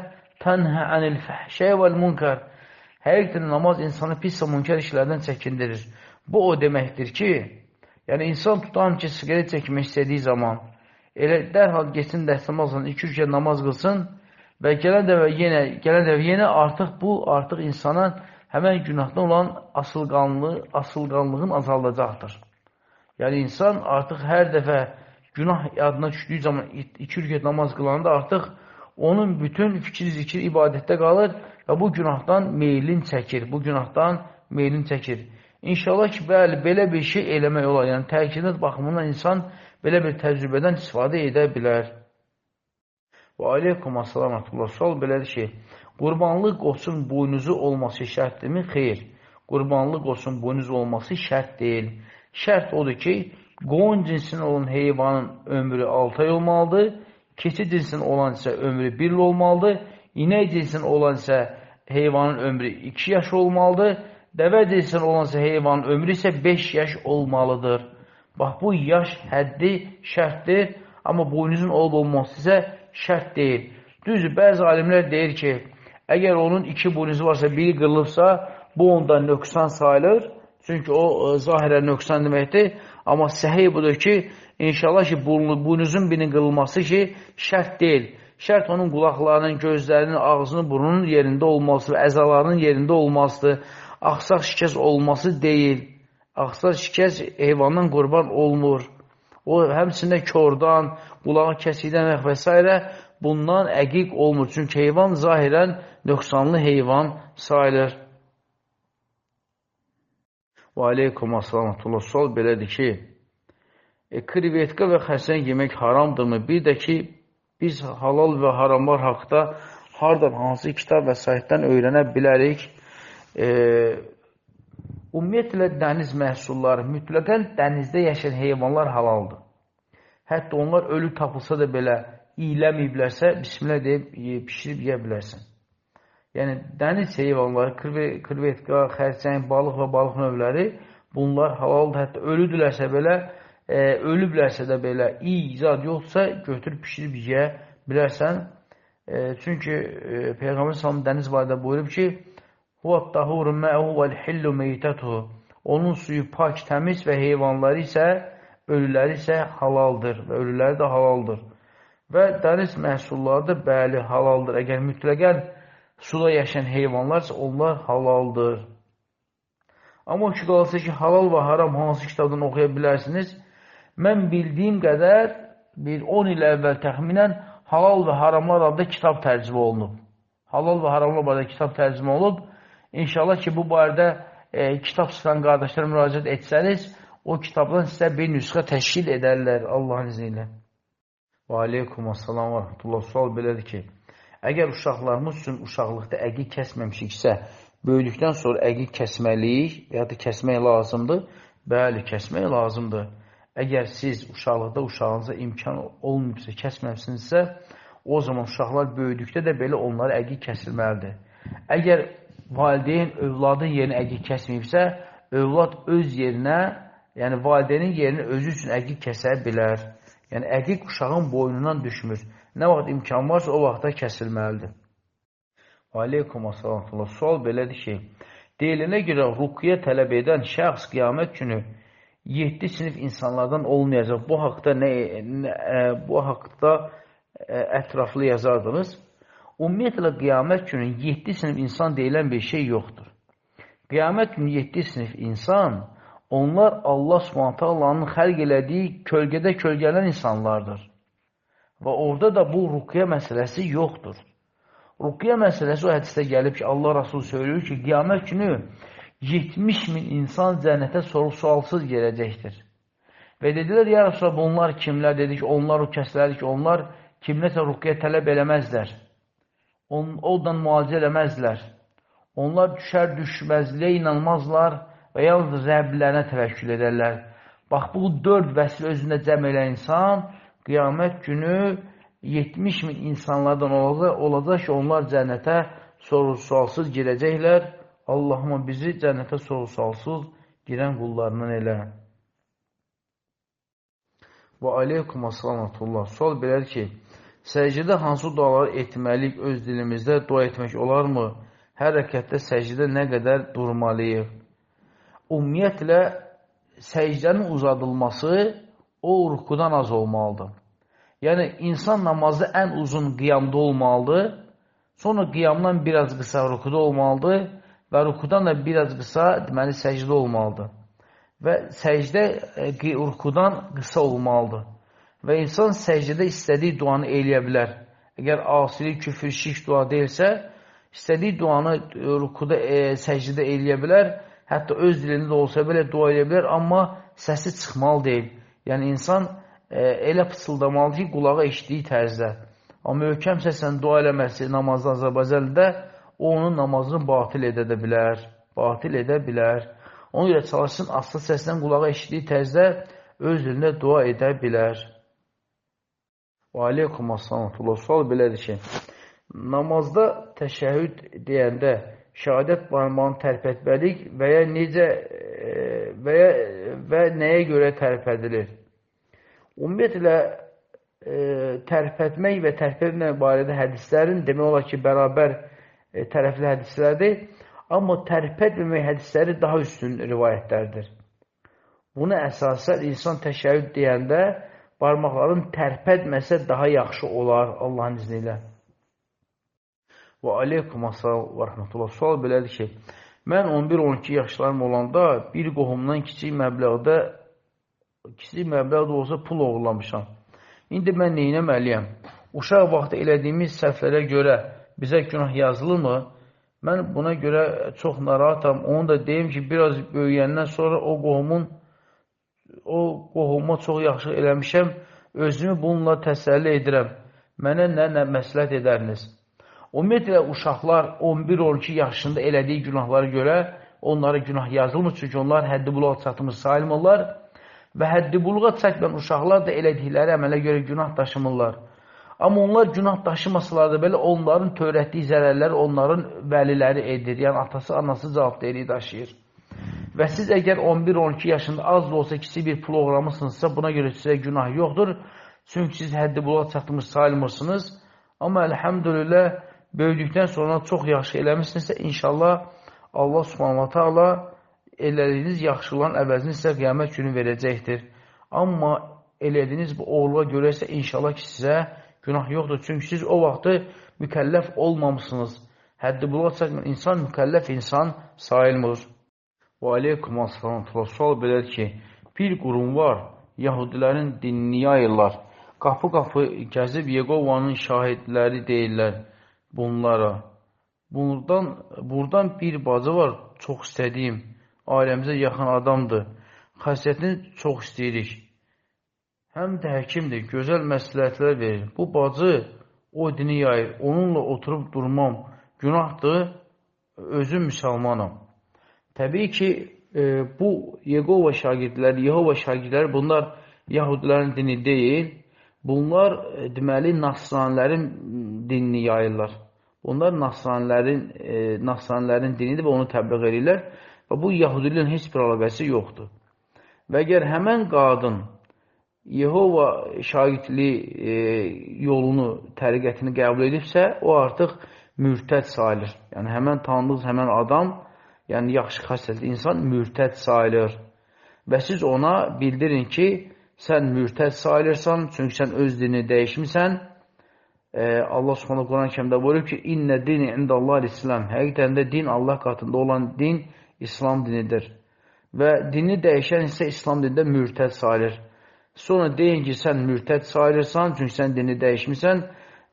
tənhə anil fəhşəy vəl-munkar. Həqiqətən namaz insanı pis və münkər işlərdən çəkindirir. Bu o deməkdir ki, yəni insan tutan ki, siqaret çəkmək istədiyi zaman elə dərhal getsin dəstəmazla 2 rükət namaz qılsın və gələn dəfə yenə artıq bu artıq insanın həmən günahdan olan asılqanlığın azaldacaqdır. Yəni insan artıq hər dəfə günah yadına düşdüyü zaman 2 rükət namaz qılanda artıq onun bütün fikri, zikri ibadətdə qalır və bu günahdan meylin çəkir. Bu günahdan meylin çəkir. İnşallah ki, bəli, belə bir şey eləmək olar. Yəni, tərkinət baxımından insan belə bir təcrübədən istifadə edə bilər. Və aleykum assalam rəhmətullah. Sual belədir ki, qurbanlıq qoçun boynuzu olması şərtdirmi? Xeyr. Qurbanlıq qoçun boynuzu olması şərt deyil. Şərt odur ki, qoyun cinsinin olan heyvanın ömrü 6 ay olmalıdır. Keçi cinsinin olan isə ömrü 1 il olmalıdır. İnək cinsinin olan isə heyvanın ömrü 2 yaş olmalıdır. Dəvə cinsinin olan isə heyvanın ömrü isə 5 yaş olmalıdır. Bax, bu yaş həddi şərtdir, amma boynuzun olub olması isə şərt deyil. Düzdür, bəzi alimlər deyir ki, əgər onun 2 boynuzu varsa, biri qırılıbsa, bu onda nöqsan sayılır. Çünki o zahirən nöqsan deməkdir. Amma səhih budur ki, inşallah ki, boynuzun birinin qırılması ki, şərt deyil. Şərt onun qulaqlarının, gözlərinin, ağzının, burnunun yerində olması və əzalarının yerində olmasıdır. Axsaq şikəst olması deyil. Axsaq şikəst heyvandan qurban olmur. O, həmçində kordan, qulağı kəsikdən və s. bundan əqiq olmur. Çünki heyvan zahirən nöqsanlı heyvan sayılır. Və aleykum assalam. Sual belədir ki, krevetka və xərsəng yemək haramdırmı? Bir də ki, biz halal və haramlar haqda hardan, hansı kitab və saytdan öyrənə bilərik? Ümumiyyətlə, dəniz məhsulları, mütləqən dənizdə yaşayan heyvanlar halaldır. Hətta onlar ölü tapılsa da belə iyiləməyiblərsə, bismillah deyib pişirib yeyə bilərsən. Yəni, dəniz heyvanları, krevetka, xərçəng, balıq və balıq növləri, bunlar halaldır. Hətta ölüdülərsə belə, ölüblərsə də belə, iyi zad yoxdursa, götürüb pişirib yeyə bilərsən. Çünki Peyğəmbər sallallahu dəniz barədə buyurub ki, Huvat-tahuru mə'hu vəl-hillu meytətuhu. Onun suyu pak, təmiz və heyvanları isə, ölüləri isə halaldır və ölüləri də halaldır. Və dəniz məhsulları da bəli, halaldır. Əgər mütləqən suda yaşayan heyvanlarsa, onlar halaldır. Amma o ki, qalsa ki, halal və haram hansı kitabdan oxuya bilərsiniz? Mən bildiyim qədər bir 10 il əvvəl təxminən halal və haramlar adlı kitab tərcümə olunub. Halal və haramlar barədə kitab tərcümə olub. İnşallah ki, bu barədə kitab satan qardaşlara müraciət etsəniz, o kitabdan sizə bir nüsxə təşkil edərlər Allahın izni ilə. Və aleykum assalam və rəhmətullah. Sual belədir ki, əgər uşaqlarımız üçün uşaqlıqda əqiq kəsməmişiksə, böyüdükdən sonra əqiq kəsməliyik və ya da kəsmək lazımdır? Bəli, kəsmək lazımdır. Əgər siz uşaqlıqda uşağınıza imkan olmayıbsa, kəsməmişsinizsə, o zaman uşaqlar böyüdükdə də belə onlara əqiq kəsilməlidir. Əgər valideyn övladın yerinə əqiq kəsməyibsə, övlad öz yerinə, yəni valideynin yerinə özü üçün əqiq kəsə bilər. Yəni, əqiq uşağın boynundan düşmür. Nə vaxt imkan varsa, o vaxtda kəsilməlidir. Aleykum assalam. Sual belədir ki, deyilənə görə ruqyə tələb edən şəxs qiyamət günü 7 sinif insanlardan olmayacaq. Bu haqda bu haqda ətraflı yazardınız. Ümumiyyətlə, qiyamət günü 7 sinif insan deyilən bir şey yoxdur. Qiyamət günü 7 sinif insan, onlar Allah Subhanahu taalanın xəlq elədiyi kölgədə kölgələn insanlardır. Və orada da bu ruqya məsələsi yoxdur. Ruqya məsələsi o hədisdə gəlib ki, Allah Rasulü söylüyor ki, qiyamət günü 70 min insan cənnətə soru-sualsız girəcəkdir. Və dedilər, ya Rasulullah, bunlar kimlər? Dedi ki, onlar o kəslərdir ki, onlar kimləsə ruqya tələb eləməzlər. Ondan müalicə eləməzlər. Onlar düşər düşməzliyə inanmazlar və yalnız Rəblərinə təvəkkül edərlər. Bax, bu 4 vəsilə özündə cəm elən insan qiyamət günü 70 min insanlardan olacaq ki, onlar cənnətə soru-sualsız girəcəklər. Allahıma bizi cənnətə soru-sualsız girən qullarından elə. Və aleykum assalam. Sual belədir ki, səcdədə hansı duaları etməliyik, öz dilimizdə dua etmək olarmı? Hər rəkətdə səcdədə nə qədər durmalıyıq? Ümumiyyətlə, səcdənin uzadılması o rukudan az olmalıdır. Yəni, insan namazı ən uzun qiyamda olmalıdır, sonra qiyamdan biraz qısa rukuda olmalıdır və rukudan da biraz qısa, deməli, səcdə olmalıdır. Və səcdə rukudan qısa olmalıdır. Və insan səcdədə istədiyi duanı eləyə bilər. Əgər asilik, küfür, şirk dua deyilsə, istədiyi duanı rukuda, səcdədə eləyə bilər. Hətta öz dilində də olsa belə dua eləyə bilər, amma səsi çıxmalı deyil. Yəni, insan elə pıçıldamalıdır ki, qulağa eşitdiyi tərzdə. Amma möhkəm səslə dua eləməsi namazda Azərbaycanda o onun namazını batil edə də bilər. Batil edə bilər. Ona görə çalışsın, aslı səslə qulağa eşitdiyi tərzdə öz dilində dua edə bilər. Və aleykum assalam. Sual belədir ki, namazda təşəhhüd deyəndə şəhadət barmağını tərpətməliyik və ya necə və nəyə görə tərpədilir? Ümumiyyətlə, tərpətmək və tərpətmək barədə hədislərin demək olar ki, bərabər tərəfli hədislərdir. Amma tərpətməmək hədisləri daha üstün rivayətlərdir. Buna əsasən insan təşəhhüd deyəndə barmaqların tərpətməsə daha yaxşı olar Allahın izni ilə. Və aleykum assalam və rəhmətullah. Sual belədir ki, mən 11-12 yaşlarım olanda bir qohumdan kiçik məbləğdə olsa pul oğurlamışam. İndi mən neynəməliyəm? Uşaq vaxtı elədiyimiz səhvlərə görə bizə günah yazılırmı? Mən buna görə çox narahatam. Onu da deyim ki, biraz böyüyəndən sonra o qohuma çox yaxşı eləmişəm. Özümü bununla təsəlli edirəm. Mənə nə məsləhət edəriniz? Ümumiyyətlə, uşaqlar 11-12 yaşında elədiyi günahlara görə onlara günah yazılmır. Çünki onlar həddi buluğa çatmış sayılmırlar və həddi buluğa çatmayan uşaqlar da elədikləri əmələ görə günah daşımırlar. Amma onlar günah daşımasalar da belə onların törətdiyi zərərləri onların vəliləri edir. Yəni, atası, anası cavabdehliyi daşıyır. Və siz əgər 11-12 yaşında az da olsa kiçik bir pul oğurlamısınızsa, buna görə sizə günah yoxdur. Çünki siz həddi buluğa çatmış sayılmırsınız. Amma əlhəmdülillah, böyüdükdən sonra çox yaxşı eləmişsinizsə, inşallah Allah Subhanahu taala elədiyiniz yaxşılığın əvəzini sizə qiyamət günü verəcəkdir. Amma elədiyiniz bu oğurluğa görə isə inşallah ki, sizə günah yoxdur. Çünki siz o vaxtı mükəlləf olmamışsınız. Həddi buluğa çatmayan insan mükəlləf insan sayılmır. Və aleykum assalam. Sual belədir ki, bir qurum var, yahudilərin dinini yayırlar. Qapı-qapı gəzib Yeqovanın şahidləri deyirlər bunlara. Buradan bir bacı var, çox istədiyim, ailəmizə yaxın adamdır. Xasiyyətini çox istəyirik. Həm də həkimdir, gözəl məsləhətlər verir. Bu bacı o dini yayır, onunla oturub durmam günahdır, özüm müsəlmanam. Təbii ki, bu Yehova şagirdləri, bunlar yahudilərin dini deyil, bunlar deməli nasranilərin dinini yayırlar. Bunlar nasranilərin dinidir və onu təbliğ edirlər və bu yahudiliyin heç bir əlaqəsi yoxdur. Və əgər həmən qadın Yehova şagirdliyi yolunu, təriqətini qəbul edibsə, o artıq mürtəd sayılır. Yəni, həmən tanıdığınız həmən adam, yəni yaxşı xasiyyətli insan mürtəd sayılır. Və siz ona bildirin ki, sən mürtəd sayılırsan, çünki sən öz dinini dəyişmisən. Allah Subhanahu Quran-ı Kərimdə buyurur ki, İnnə dini indəllahi İslam. Həqiqətən də din Allah qatında olan din İslam dinidir. Və dini dəyişən isə İslam dinində mürtəd sayılır. Sonra deyin ki, sən mürtəd sayılırsan, çünki sən dini dəyişmisən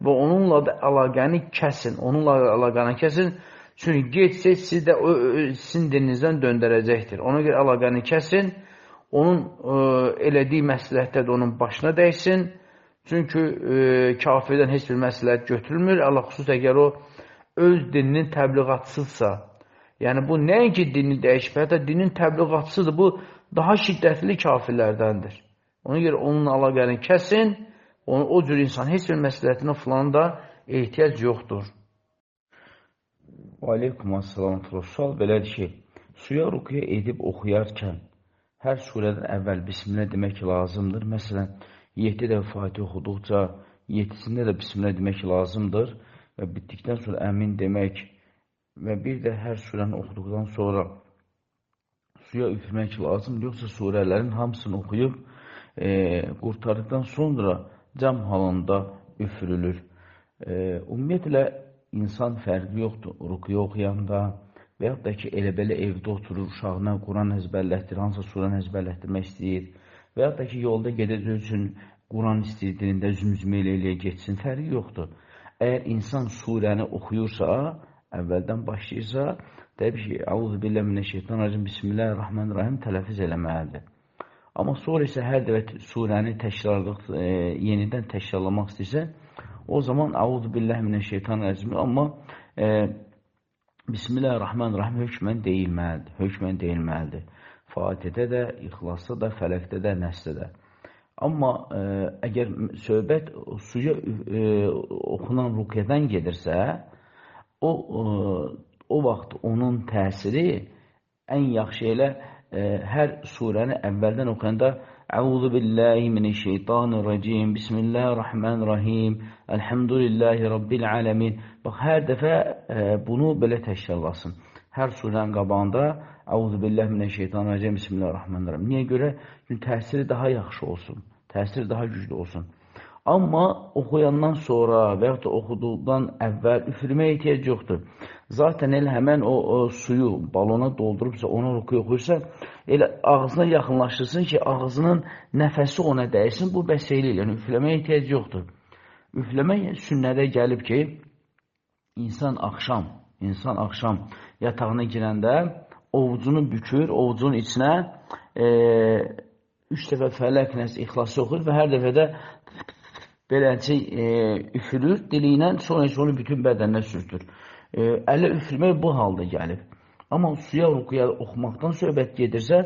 və onunla da əlaqəni kəsin. Onunla əlaqəni kəsin. Çünki gec-gec sizi də sizin dininizdən döndərəcəkdir. Ona görə əlaqəni kəsin. Onun elədiyi məsləhətlər də onun başına dəysin. Çünki kafirdən heç bir məsləhət götürülmür. Əlaqə xüsus əgər o öz dininin təbliğatçısıdırsa, yəni bu nəinki dinini dəyişib, hətta dinin təbliğatçısıdır, bu daha şiddətli kafirlərdəndir. Ona görə onunla əlaqəni kəsin, o cür insan heç bir məsləhətinə filan da ehtiyac yoxdur. Və aleykum assalam. Sual belədir ki, suya ruqyə edib oxuyarkən hər surədən əvvəl bismillah demək lazımdır. Məsələn, 7 dəfə Fatihə oxuduqca 7-sində də bismillah demək lazımdır və bitdikdən sonra əmin demək və bir də hər surəni oxuduqdan sonra suya üfürmək lazımdır. Yoxsa surələrin hamısını oxuyub qurtardıqdan sonra cam halında üfürülür. Ümumiyyətlə, insan fərqi yoxdur. Ruqyə oxuyanda və yaxud da ki, elə-belə evdə oturur, uşağına Quran əzbərlətdirir, hansısa surəni əzbərlətdirmək istəyir və yaxud da ki, yolda gedəcək üçün Quran istəyir, dilində zümzümə elə-eləyə getsin, fərqi yoxdur. Əgər insan surəni oxuyursa, əvvəldən başlayırsa, təbii ki, Əuzu billahi mineşşeytanirracim, Bismillahirrahmanirrahim tələffüz eləməlidir. Amma sonra isə hər dəfə surəni yenidən təkrarlamaq istəyirsə, o zaman Əuzu billahi mineşşeytanirracim, amma Bismillahirrahmanirrahim hökmən deyilməlidir. Hökmən deyilməlidir. Fatihədə də, İxlasda da, Fələqdə də, Nəsdə də. Amma əgər söhbət suya oxunan ruqyədən gedirsə, o vaxt onun təsiri ən yaxşı elə hər surəni əvvəldən oxuyanda Əuzu billahi mineşşeytanirracim, Bismillahirrahmanirrahim, Elhamdülillahi Rabbil aləmin. Bax, hər dəfə bunu belə təkrarlasın. Hər surənin qabağında Əuzu billahi mineşşeytanirracim, Bismillahirrahmanirrahim. Niyə görə? Çünki təsiri daha yaxşı olsun, təsiri daha güclü olsun. Amma oxuyandan sonra və yaxud da oxuduqdan əvvəl üfürməyə ehtiyac yoxdur. Zaten elə həmən o suyu balona doldurubsa, ona ruqya oxuyursa, elə ağzına yaxınlaşdırsın ki, ağzının nəfəsi ona dəysin, bu bəs eləyir. Yəni, üfləməyə ehtiyac yoxdur. Üfləmək sünnədə gəlib ki, insan axşam yatağına girəndə ovucunu bükür, ovucunun içinə 3 dəfə Fələq, Nəs, İxlası oxuyur və hər dəfə də beləncə üfürür dili ilə, sonra isə onu bütün bədəninə sürtür. Ələ üfürmək bu halda gəlib. Amma suya ruqya oxumaqdan söhbət gedirsə,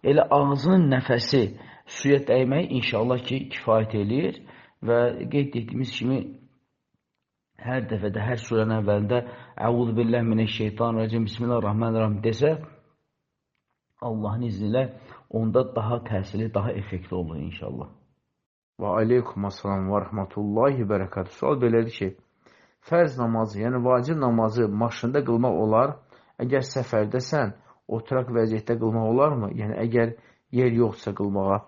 elə ağzının nəfəsi suya dəymək inşallah ki, kifayət eləyir və qeyd etdiyimiz kimi hər dəfədə, hər surənin əvvəlində Əuzu billahi mineşşeytanirracim, Bismillahirrahmanirrahim desə, Allahın izni ilə onda daha təsirli, daha effektli olur inşallah. Və aleykum assalam və rəhmətullahi bərəkatuhu. Sual belədir ki, fərz namazı, yəni vacib namazı maşında qılmaq olar? Əgər səfərdəsən, oturaq vəziyyətdə qılmaq olarmı? Yəni, əgər yer yoxdursa qılmağa.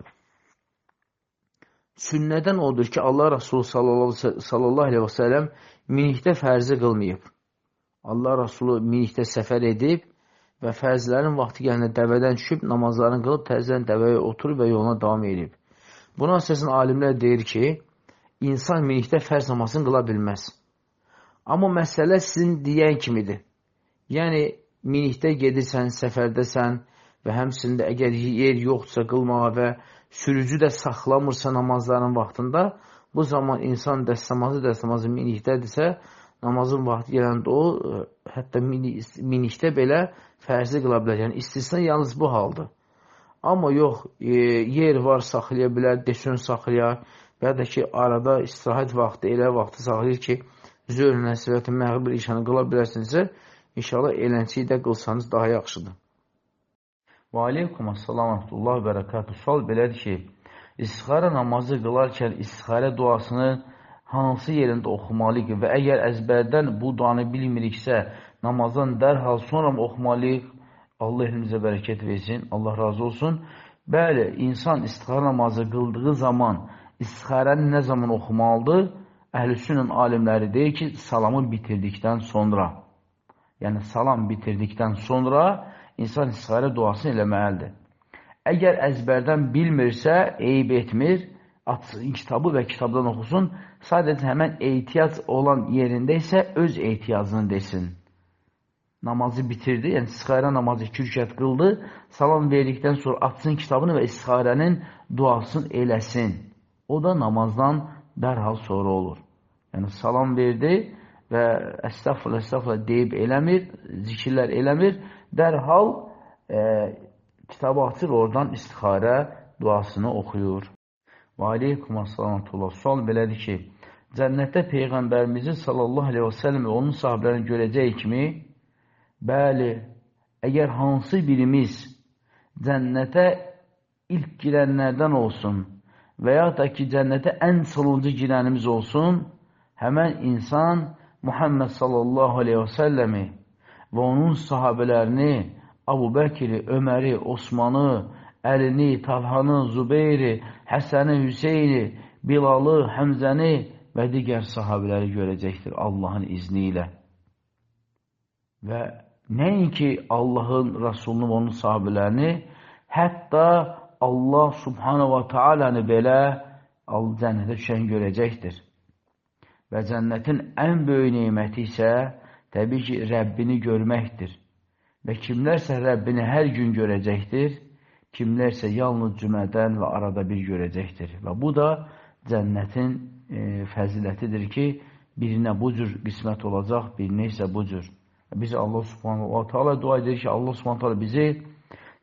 Sünnədən odur ki, Allah Rasulü sallallahu aleyhi və səlləm minikdə fərzi qılmayıb. Allah Rasulü minikdə səfər edib və fərzlərin vaxtı gələndə dəvədən düşüb, namazlarını qılıb, təzədən dəvəyə oturub və yoluna davam edib. Buna əsasən alimlər deyir ki, insan minikdə fərz namazını qıla bilməz. Amma məsələ sizin deyən kimidir. Yəni, minikdə gedirsən, səfərdəsən və həmçinin də əgər yer yoxdursa qılmağa və sürücü də saxlamırsa namazların vaxtında, bu zaman insan dəstəmazı minikdədirsə, namazın vaxtı gələndə o, hətta minikdə belə fərzi qıla bilər. Yəni, istisna yalnız bu haldır. Amma yox, yer var, saxlaya bilər, desin saxlayar və ya da ki, arada istirahət vaxtı, elə vaxtı saxlayır ki, zöhr nəsibəti, məğrib işanı qıla bilərsinizsə, inşallah elənçiyi də qılsanız daha yaxşıdır. Və aleykum assalam və rəhmətullah və bərəkatuhu. Sual belədir ki, istixarə namazı qılarkən istixarə duasını hansı yerində oxumalıyıq və əgər əzbərdən bu duanı bilmiriksə, namazdan dərhal sonra mı oxumalıyıq? Allah elmizə bərəkət versin, Allah razı olsun. Bəli, insan istixarə namazı qıldığı zaman istixarəni nə zaman oxumalıdır? Əhl-i Sünnə alimləri deyir ki, salamı bitirdikdən sonra. Yəni, salam bitirdikdən sonra insan istixarə duasını eləməlidir. Əgər əzbərdən bilmirsə, eyb etmir, açsın kitabı və kitabdan oxusun. Sadəcə həmən ehtiyac olan yerində isə öz ehtiyacını desin. Namazı bitirdi, yəni istixarə namazı 2 rükət qıldı, salam verdikdən sonra açsın kitabını və istixarənin duasını eləsin. O da namazdan dərhal sonra olur. Yəni, salam verdi və əstəğfurullah, əstəğfurullah deyib eləmir, zikirlər eləmir, dərhal kitabı açır, oradan istixarə duasını oxuyur. Və aleykum əssalam. Sual belədir ki, cənnətdə Peyğəmbərimizi sallallahu aleyhi və səlləm və onun sahabələrini görəcək kimi, bəli, əgər hansı birimiz cənnətə ilk girənlərdən olsun və ya da ki, cənnətə ən sonuncu girənimiz olsun, həmən insan Muhammed sallallahu aleyhi və səlləmi və onun sahabələrini, Abu Bəkiri, Öməri, Osmanı, Əlini, Talhanı, Zubeyri, Həsəni, Hüseyni, Bilalı, Həmzəni və digər sahabələri görəcəkdir Allahın izni ilə. Və nəinki Allahın Rasulunu və onun sahabələrini, hətta Allah subhanahu wa ta'alanı belə cənnətə düşən görəcəkdir. Və cənnətin ən böyük neməti isə təbii ki, Rəbbini görməkdir. Və kimlərsə Rəbbini hər gün görəcəkdir, kimlərsə yalnız cümədən və arada bir görəcəkdir. Və bu da cənnətin fəzilətidir ki, birinə bu cür qismət olacaq, birinə isə bu cür. Biz Allah subhanahu wa ta'ala dua edirik ki, Allah subhanahu wa ta'ala bizi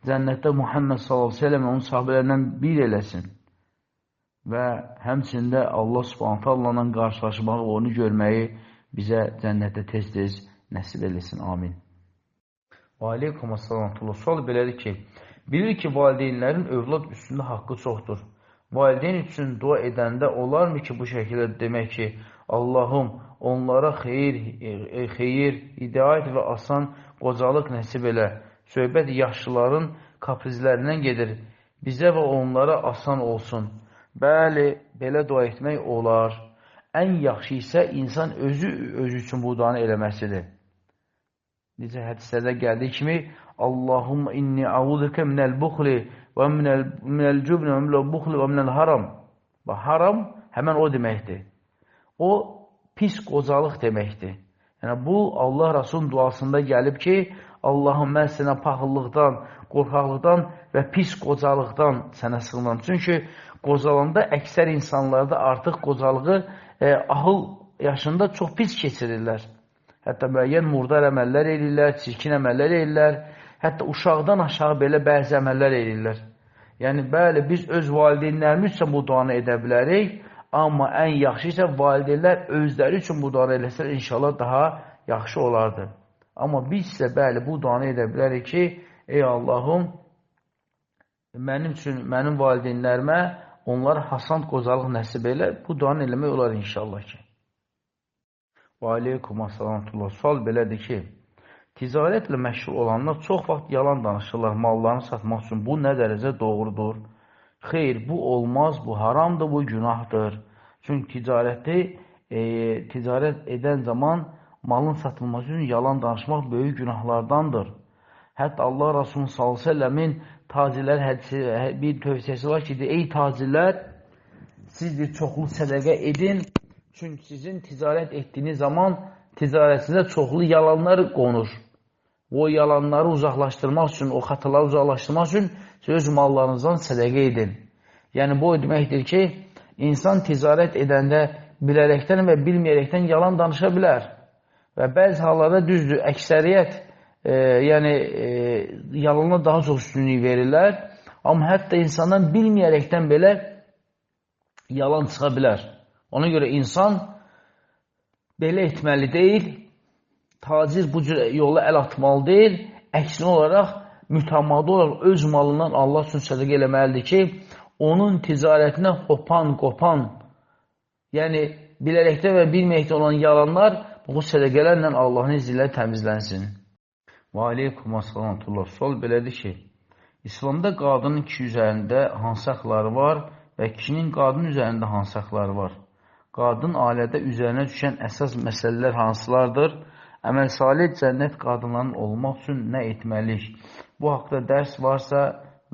cənnətdə Muhammed sallallahu aleyhi ve sellem onun sahabələrindən bir eləsin. Və həmçində Allah subhanahu ta'ala ilə qarşılaşmağı, onu görməyi bizə cənnətdə tez-tez nəsib eləsin. Amin. Və aleykum əssalam. Sual belədir ki, bilir ki, valideynlərin övlad üstündə haqqı çoxdur. Valideyn üçün dua edəndə olarmı ki, bu şəkildə demək ki, Allahım onlara xeyir, hidayət və asan qocalıq nəsib elə. Söhbət yaşlıların kaprizlərindən gedir. Bizə və onlara asan olsun. Bəli, belə dua etmək olar. Ən yaxşı isə insan özü üçün bu duanı eləməsidir. Necə hədislərdə gəldiyi kimi, Allahumma inni a'udhuke minəl buxli və minəl cübni və minəl buxli və minəl haram. Bax, haram həmən o deməkdir. O, pis qocalıq deməkdir. Yəni, bu, Allah Rasulun duasında gəlib ki, Allahım, mən sənə paxıllıqdan, qorxaqlıqdan və pis qocalıqdan sənə sığınıram. Çünki qocalanda əksər insanlarda artıq qocalığı ahıl yaşında çox pis keçirirlər. Hətta müəyyən murdar əməllər eləyirlər, çirkin əməllər eləyirlər. Hətta uşaqdan aşağı belə bəzi əməllər eləyirlər. Yəni, bəli, biz öz valideynlərimiz üçün bu duanı edə bilərik, amma ən yaxşı isə valideynlər özləri üçün bu duanı eləsələr, inşallah daha yaxşı olardı. Amma biz isə bəli, bu duanı edə bilərik ki, ey Allahım, mənim üçün, mənim valideynlərimə onlara hasan qocalıq nəsib elə, bu duanı eləmək olar inşallah ki. Və aleykum assalam. Sual belədir ki, ticarətlə məşğul olanlar çox vaxt yalan danışırlar mallarını satmaq üçün. Bu nə dərəcə doğrudur? Xeyr, bu olmaz, bu haramdır, bu günahdır. Çünki ticarət edən zaman malın satılması üçün yalan danışmaq böyük günahlardandır. Hətta Allah Rasulü sallallahu əleyhi və səlləmin tacirlər hədisi bir tövsiyəsi var ki, ey tacirlər, siz bir çoxlu sədəqə edin. Çünki sizin ticarət etdiyiniz zaman ticarətinizə çoxlu yalanlar qonur. O yalanları uzaqlaşdırmaq üçün, o xataları uzaqlaşdırmaq üçün öz mallarınızdan sədəqə edin. Yəni, bu o deməkdir ki, insan ticarət edəndə bilərəkdən və bilməyərəkdən yalan danışa bilər. Və bəzi hallarda düzdür, əksəriyyət yalana daha çox üstünlük verirlər. Amma hətta insandan bilməyərəkdən belə yalan çıxa bilər. Ona görə insan belə etməli deyil, tacir bu cür yola əl atmalı deyil, əksinə olaraq, mütəmadi olaraq öz malından Allah üçün sədəqə eləməlidir ki, onun ticarətinə hopan, qopan, yəni bilərəkdə və bilməyəkdə olan yalanlar bu sədəqələrlə Allahın izni ilə təmizlənsin. Və aleykum assalam. Sual belədir ki, İslamda qadının kişi üzərində hansı haqları var və kişinin qadın üzərində hansı haqları var? Qadın ailədə üzərinə düşən əsas məsələlər hansılardır? Əməl salih cənnət qadınlarının olmaq üçün nə etməliyik? Bu haqda dərs varsa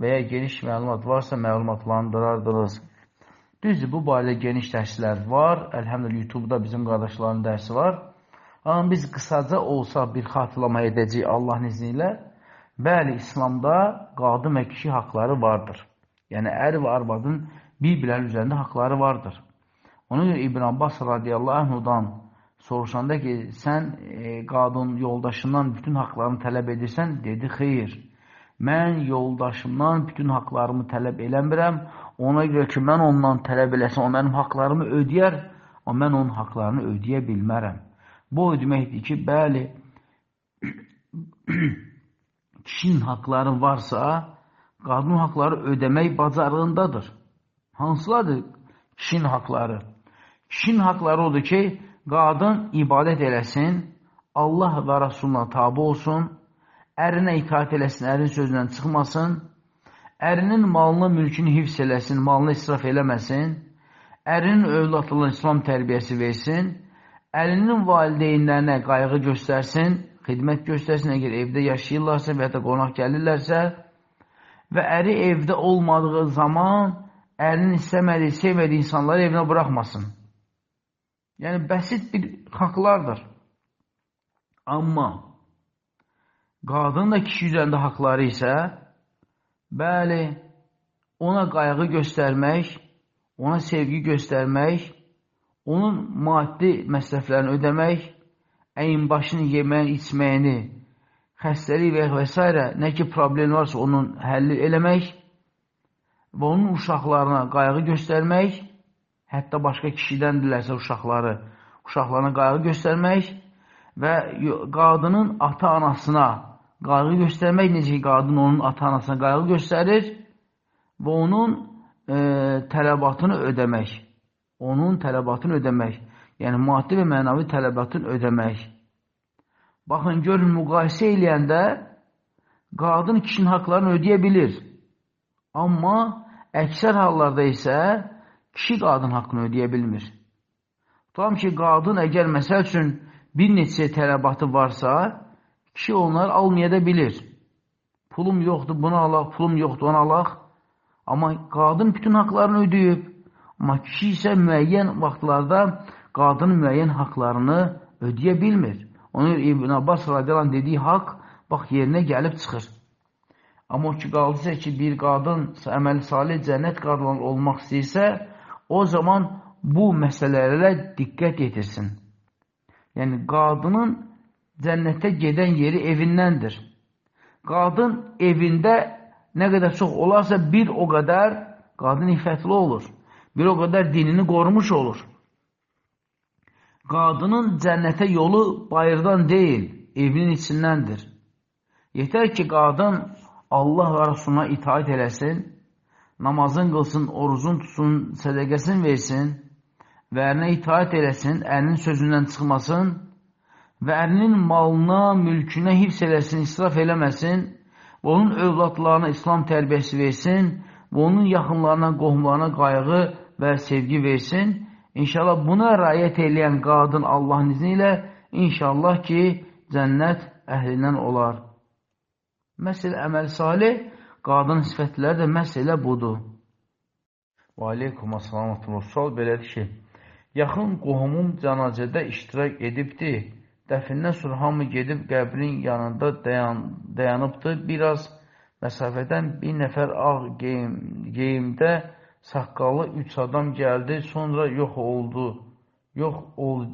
və ya geniş məlumat varsa məlumatlandırardınız. Düzdür, bu barədə geniş dərslər var. Əlhəmdülillah, YouTube-da bizim qardaşların dərsi var. Amma biz qısaca olsa bir xatırlama edəcəyik Allahın izni ilə. Bəli, İslamda qadın və kişi haqları vardır. Yəni, ər və arvadın bir-birlərinin üzərində haqları vardır. Ona görə İbn Abbas radiyallahu anhudan soruşanda ki, sən qadın yoldaşından bütün haqlarını tələb edirsən, dedi, xeyr, mən yoldaşımdan bütün haqlarımı tələb eləmirəm. Ona görə ki, mən ondan tələb eləsəm, o mənim haqlarımı ödəyər, amma mən onun haqlarını ödəyə bilmərəm. Bu o deməkdir ki, bəli, kişinin haqları varsa, qadının haqları ödəmək bacarığındadır. Hansılardır kişinin haqları? Kişinin haqları odur ki, qadın ibadət eləsin, Allah və Rasuluna tabi olsun, ərinə itaat eləsin, ərin sözündən çıxmasın, ərinin malını, mülkünü hifz eləsin, malını israf eləməsin, ərinin övladlarına İslam tərbiyəsi versin, ərinin valideynlərinə qayğı göstərsin, xidmət göstərsin, əgər evdə yaşayırlarsa və ya da qonaq gəlirlərsə və əri evdə olmadığı zaman ərinin istəmədiyi, sevmədiyi insanları evinə buraxmasın. Yəni, bəsit bir haqlardır. Amma qadının da kişi üzərində haqları isə, bəli, ona qayğı göstərmək, ona sevgi göstərmək, onun maddi məsrəflərini ödəmək, əyin başını, yeməyini, içməyini, xəstəlik və s. nə ki problem varsa onun həlli eləmək və onun uşaqlarına qayğı göstərmək, hətta başqa kişidəndirlərsə uşaqları, uşaqlarına qayğı göstərmək və qadının ata-anasına qayğı göstərmək, necə ki qadın onun ata-anasına qayğı göstərir və onun tələbatını ödəmək. Onun tələbatını ödəmək. Yəni, maddi və mənavi tələbatını ödəmək. Baxın, görün, müqayisə eləyəndə qadın kişinin haqlarını ödəyə bilir. Amma əksər hallarda isə kişi qadın haqqını ödəyə bilmir. Tutalım ki, qadın əgər məsəl üçün bir neçə tələbatı varsa, kişi onları almaya da bilir. Pulum yoxdur, bunu alaq, pulum yoxdur, onu alaq. Amma qadın bütün haqlarını ödəyib. Amma kişi isə müəyyən vaxtlarda qadının müəyyən haqlarını ödəyə bilmir. Ona görə İbn Abbas radiyallahu anh dediyi haqq, bax, yerinə gəlib çıxır. Amma o ki, qaldısa ki, bir qadın əməli salih cənnət qadını olmaq istəyirsə, o zaman bu məsələlərə diqqət yetirsin. Yəni, qadının cənnətə gedən yeri evindəndir. Qadın evində nə qədər çox olarsa, bir o qədər qadın iffətli olur. Bir o qədər dinini qorumuş olur. Qadının cənnətə yolu bayırdan deyil, evinin içindəndir. Yetər ki, qadın Allah və Rasuluna itaat eləsin, namazın qılsın, orucun tutsun, sədəqəsini versin və ərinə itaat eləsin, ərinin sözündən çıxmasın və ərinin malına, mülkünə hifz eləsin, israf eləməsin və onun övladlarına İslam tərbiyəsi versin və onun yaxınlarına, qohumlarına qayğı və sevgi versin. İnşallah buna riayət eləyən qadın Allahın izni ilə inşallah ki, cənnət əhlindən olar. Məsələ əməl salih, qadın sifətləri də məsələ budur. Və aleykum assalam. Sual belədir ki, yaxın qohumum cənazədə iştirak edibdi. Dəfindən sonra hamı gedib qəbrin yanında dayanıbdı. Biraz məsafədən bir nəfər ağ geyimdə saqqallı 3 adam gəldi, sonra yox oldu. Yox oldu.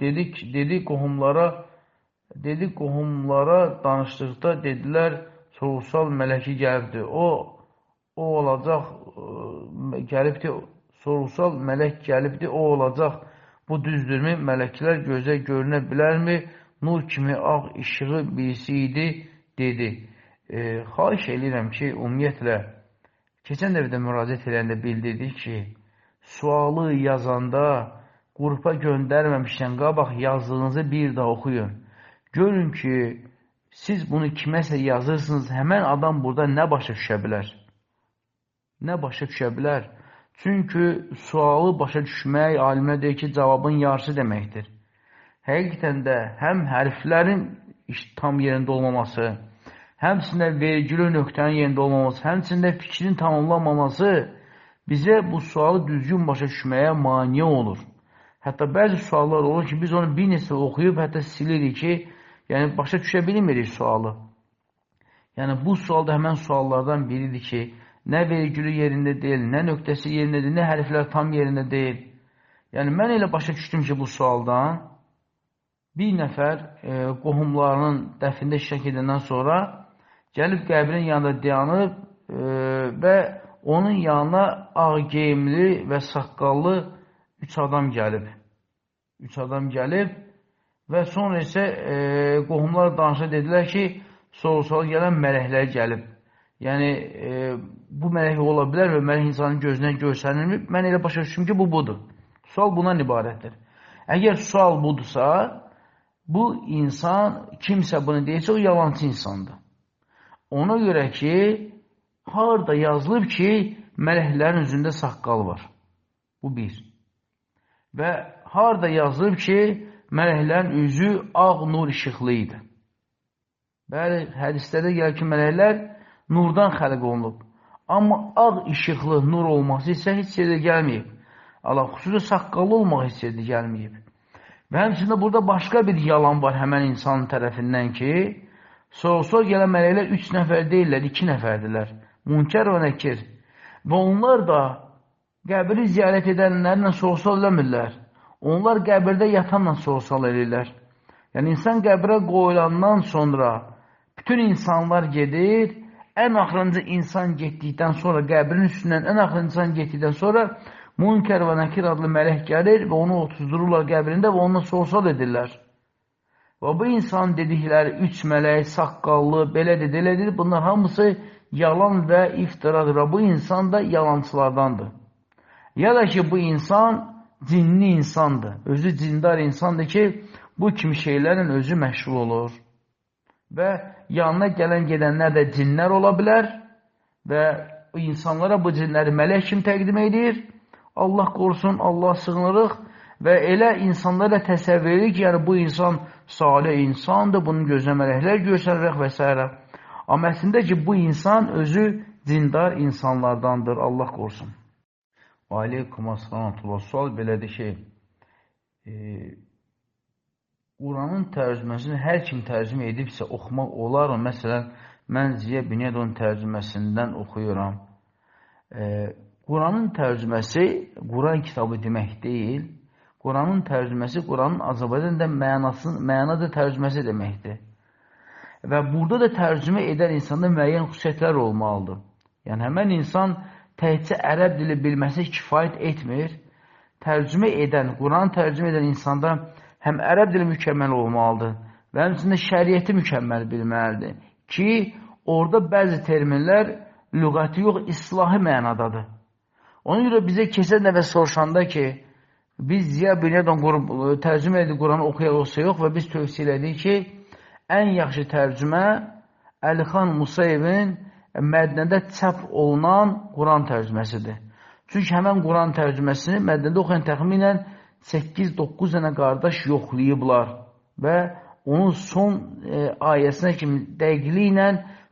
Dedi qohumlara danışdıqda dedilər, sorğusal mələki gəlibdi. O olacaq, gəlibdi. Sorğusal mələk gəlibdi, o olacaq. Bu düzdürmü? Mələklər gözə görünə bilərmi? Nur kimi ağ işığı birisi idi, dedi. Xahiş eləyirəm ki, ümumiyyətlə, keçən dəfə də müraciət eləyəndə bildirdik ki, sualı yazanda qrupa göndərməmişdən qabaq yazdığınızı bir daha oxuyun. Görün ki, siz bunu kiməsə yazırsınız, həmən adam burada nə başa düşə bilər? Nə başa düşə bilər? Çünki sualı başa düşmək, alimlər deyir ki, cavabın yarısı deməkdir. Həqiqətən də həm hərflərin tam yerində olmaması, həmçində vergülü nöqtənin yerində olmaması, həmçində fikrin tamamlanmaması bizə bu sualı düzgün başa düşməyə maneə olur. Hətta bəzi suallar olur ki, biz onu bir neçə oxuyub, hətta silirik ki, yəni başa düşə bilmirik sualı. Yəni bu sual da həmən suallardan biridir ki, nə vergülü yerində deyil, nə nöqtəsi yerində deyil, nə hərflər tam yerində deyil. Yəni mən elə başa düşdüm ki, bu sualdan bir nəfər qohumlarının dəfnində iştirak edəndən sonra gəlib qəbrin yanında dayanıb və onun yanına ağ geyimli və saqqallı 3 adam gəlib. 3 adam gəlib və sonra isə qohumlar danışa dedilər ki, sorğu-sual gələn mələklər gəlib. Yəni, bu mələk ola bilər və mələk insanın gözündən görsənilmir. Mən elə başa düşdüm ki, bu budur. Sual bundan ibarətdir. Əgər sual budursa, bu insan, kimsə bunu deyirsə, o yalancı insandır. Ona görə ki, harada yazılıb ki, mələklərin üzündə saqqal var. Bu bir. Və harada yazılıb ki, mələklərin üzü ağ nur işıqlı idi. Bəli, hədislərdə gəlir ki, mələklər nurdan xəlq olunub. Amma ağ işıqlı nur olması isə heç yerdə gəlməyib. Allah, xüsusi saqqallı olmaq heç yerdə gəlməyib. Və həmçində burada başqa bir yalan var həmən insanın tərəfindən ki, sorğu-sual gələn mələklər 3 nəfər deyirlər, 2 nəfərdirlər. Münkər və Nəkir. Və onlar da qəbri ziyarət edənlərlə sorğu-sual eləmirlər. Onlar qəbirdə yatanla sorğu-sual eləyirlər. Yəni, insan qəbrə qoyulandan sonra bütün insanlar gedir, ən axırıncı insan getdikdən sonra, qəbrin üstündən ən axırıncı insan getdikdən sonra Münkər və Nəkir adlı mələk gəlir və onu otuzdururlar qəbrində və onunla sorğu-sual edirlər. Və bu insanın dedikləri 3 mələk, saqqallı, belədir, elədir, bunlar hamısı yalan və iftiradır və bu insan da yalançılardandır. Ya da ki, bu insan cinli insandır, özü cindar insandır ki, bu kimi şeylərlə özü məşğul olur. Və yanına gələn gedənlər də cinlər ola bilər və insanlara bu cinləri mələk kimi təqdim edir. Allah qorusun, Allah sığınırıq və elə insanlara təsəvvür edir ki, yəni bu insan salih insandır, bunun gözünə mələklər görsənirək və s. Amma əslində ki, bu insan özü cindar insanlardandır, Allah qorusun. Və aleykum assalam. Sual belədir ki, Quranın tərcüməsini hər kim tərcümə edibsə oxumaq olar mı? Məsələn, mən Ziya Bünyadovun tərcüməsindən oxuyuram. Quranın tərcüməsi Quran kitabı demək deyil. Quranın tərcüməsi Quranın Azərbaycanda mənada tərcüməsi deməkdir. Və burada da tərcümə edən insanda müəyyən xüsusiyyətlər olmalıdır. Yəni, həmən insan təkcə ərəb dili bilməsi kifayət etmir. Tərcümə edən, Quranı tərcümə edən insanda həm ərəb dili mükəmməl olmalıdır və həmçinin şəriəti mükəmməl bilməlidir ki, orada bəzi terminlər lüğəti yox, islahi mənadadır. Ona görə bizə keçən dəfə soruşanda ki, biz Ziya Bünyadovun tərcümə edib Quranı oxuyaq olsa yox və biz tövsiyə elədik ki, ən yaxşı tərcümə Əlixan Musayevin Mədinədə çap olunan Quran tərcüməsidir. Çünki həmən Quran tərcüməsini Mədinədə oxuyan təxminən 8-9 dənə qardaş yoxlayıblar və onun son ayəsinə kimi dəqiqliklə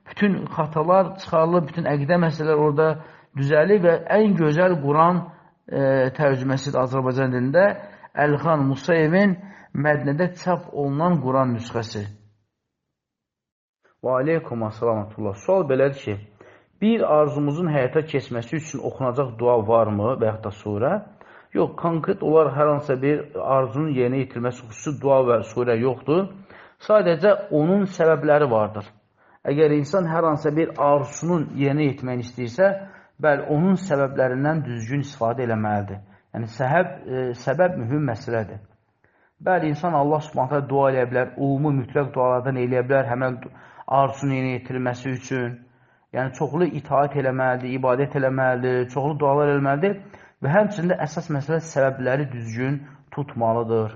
bütün xatalar çıxarılıb, bütün əqidə məsələlər orada düzəlir və ən gözəl Quran tərcüməsidir Azərbaycan dilində Əlixan Musayevin Mədinədə çap olunan Quran nüsxəsi. Və aleykum assalam. Sual belədir ki, bir arzumuzun həyata keçməsi üçün oxunacaq dua varmı və yaxud da surə? Yox, konkret olaraq hər hansısa bir arzunun yerinə yetirilməsi xüsusi dua və surə yoxdur. Sadəcə onun səbəbləri vardır. Əgər insan hər hansısa bir arzusunun yerinə yetməyini istəyirsə, bəli, onun səbəblərindən düzgün istifadə eləməlidir. Yəni, səbəb mühüm məsələdir. Bəli, insan Allah Subhanahu taala dua eləyə bilər, ümumi mütləq dualardan eləyə bilər, həmən arzusunun yerinə yetirilməsi üçün. Yəni, çoxlu itaat eləməlidir, ibadət eləməlidir, çoxlu dualar eləməlidir və həmçinin də əsas məsələ səbəbləri düzgün tutmalıdır.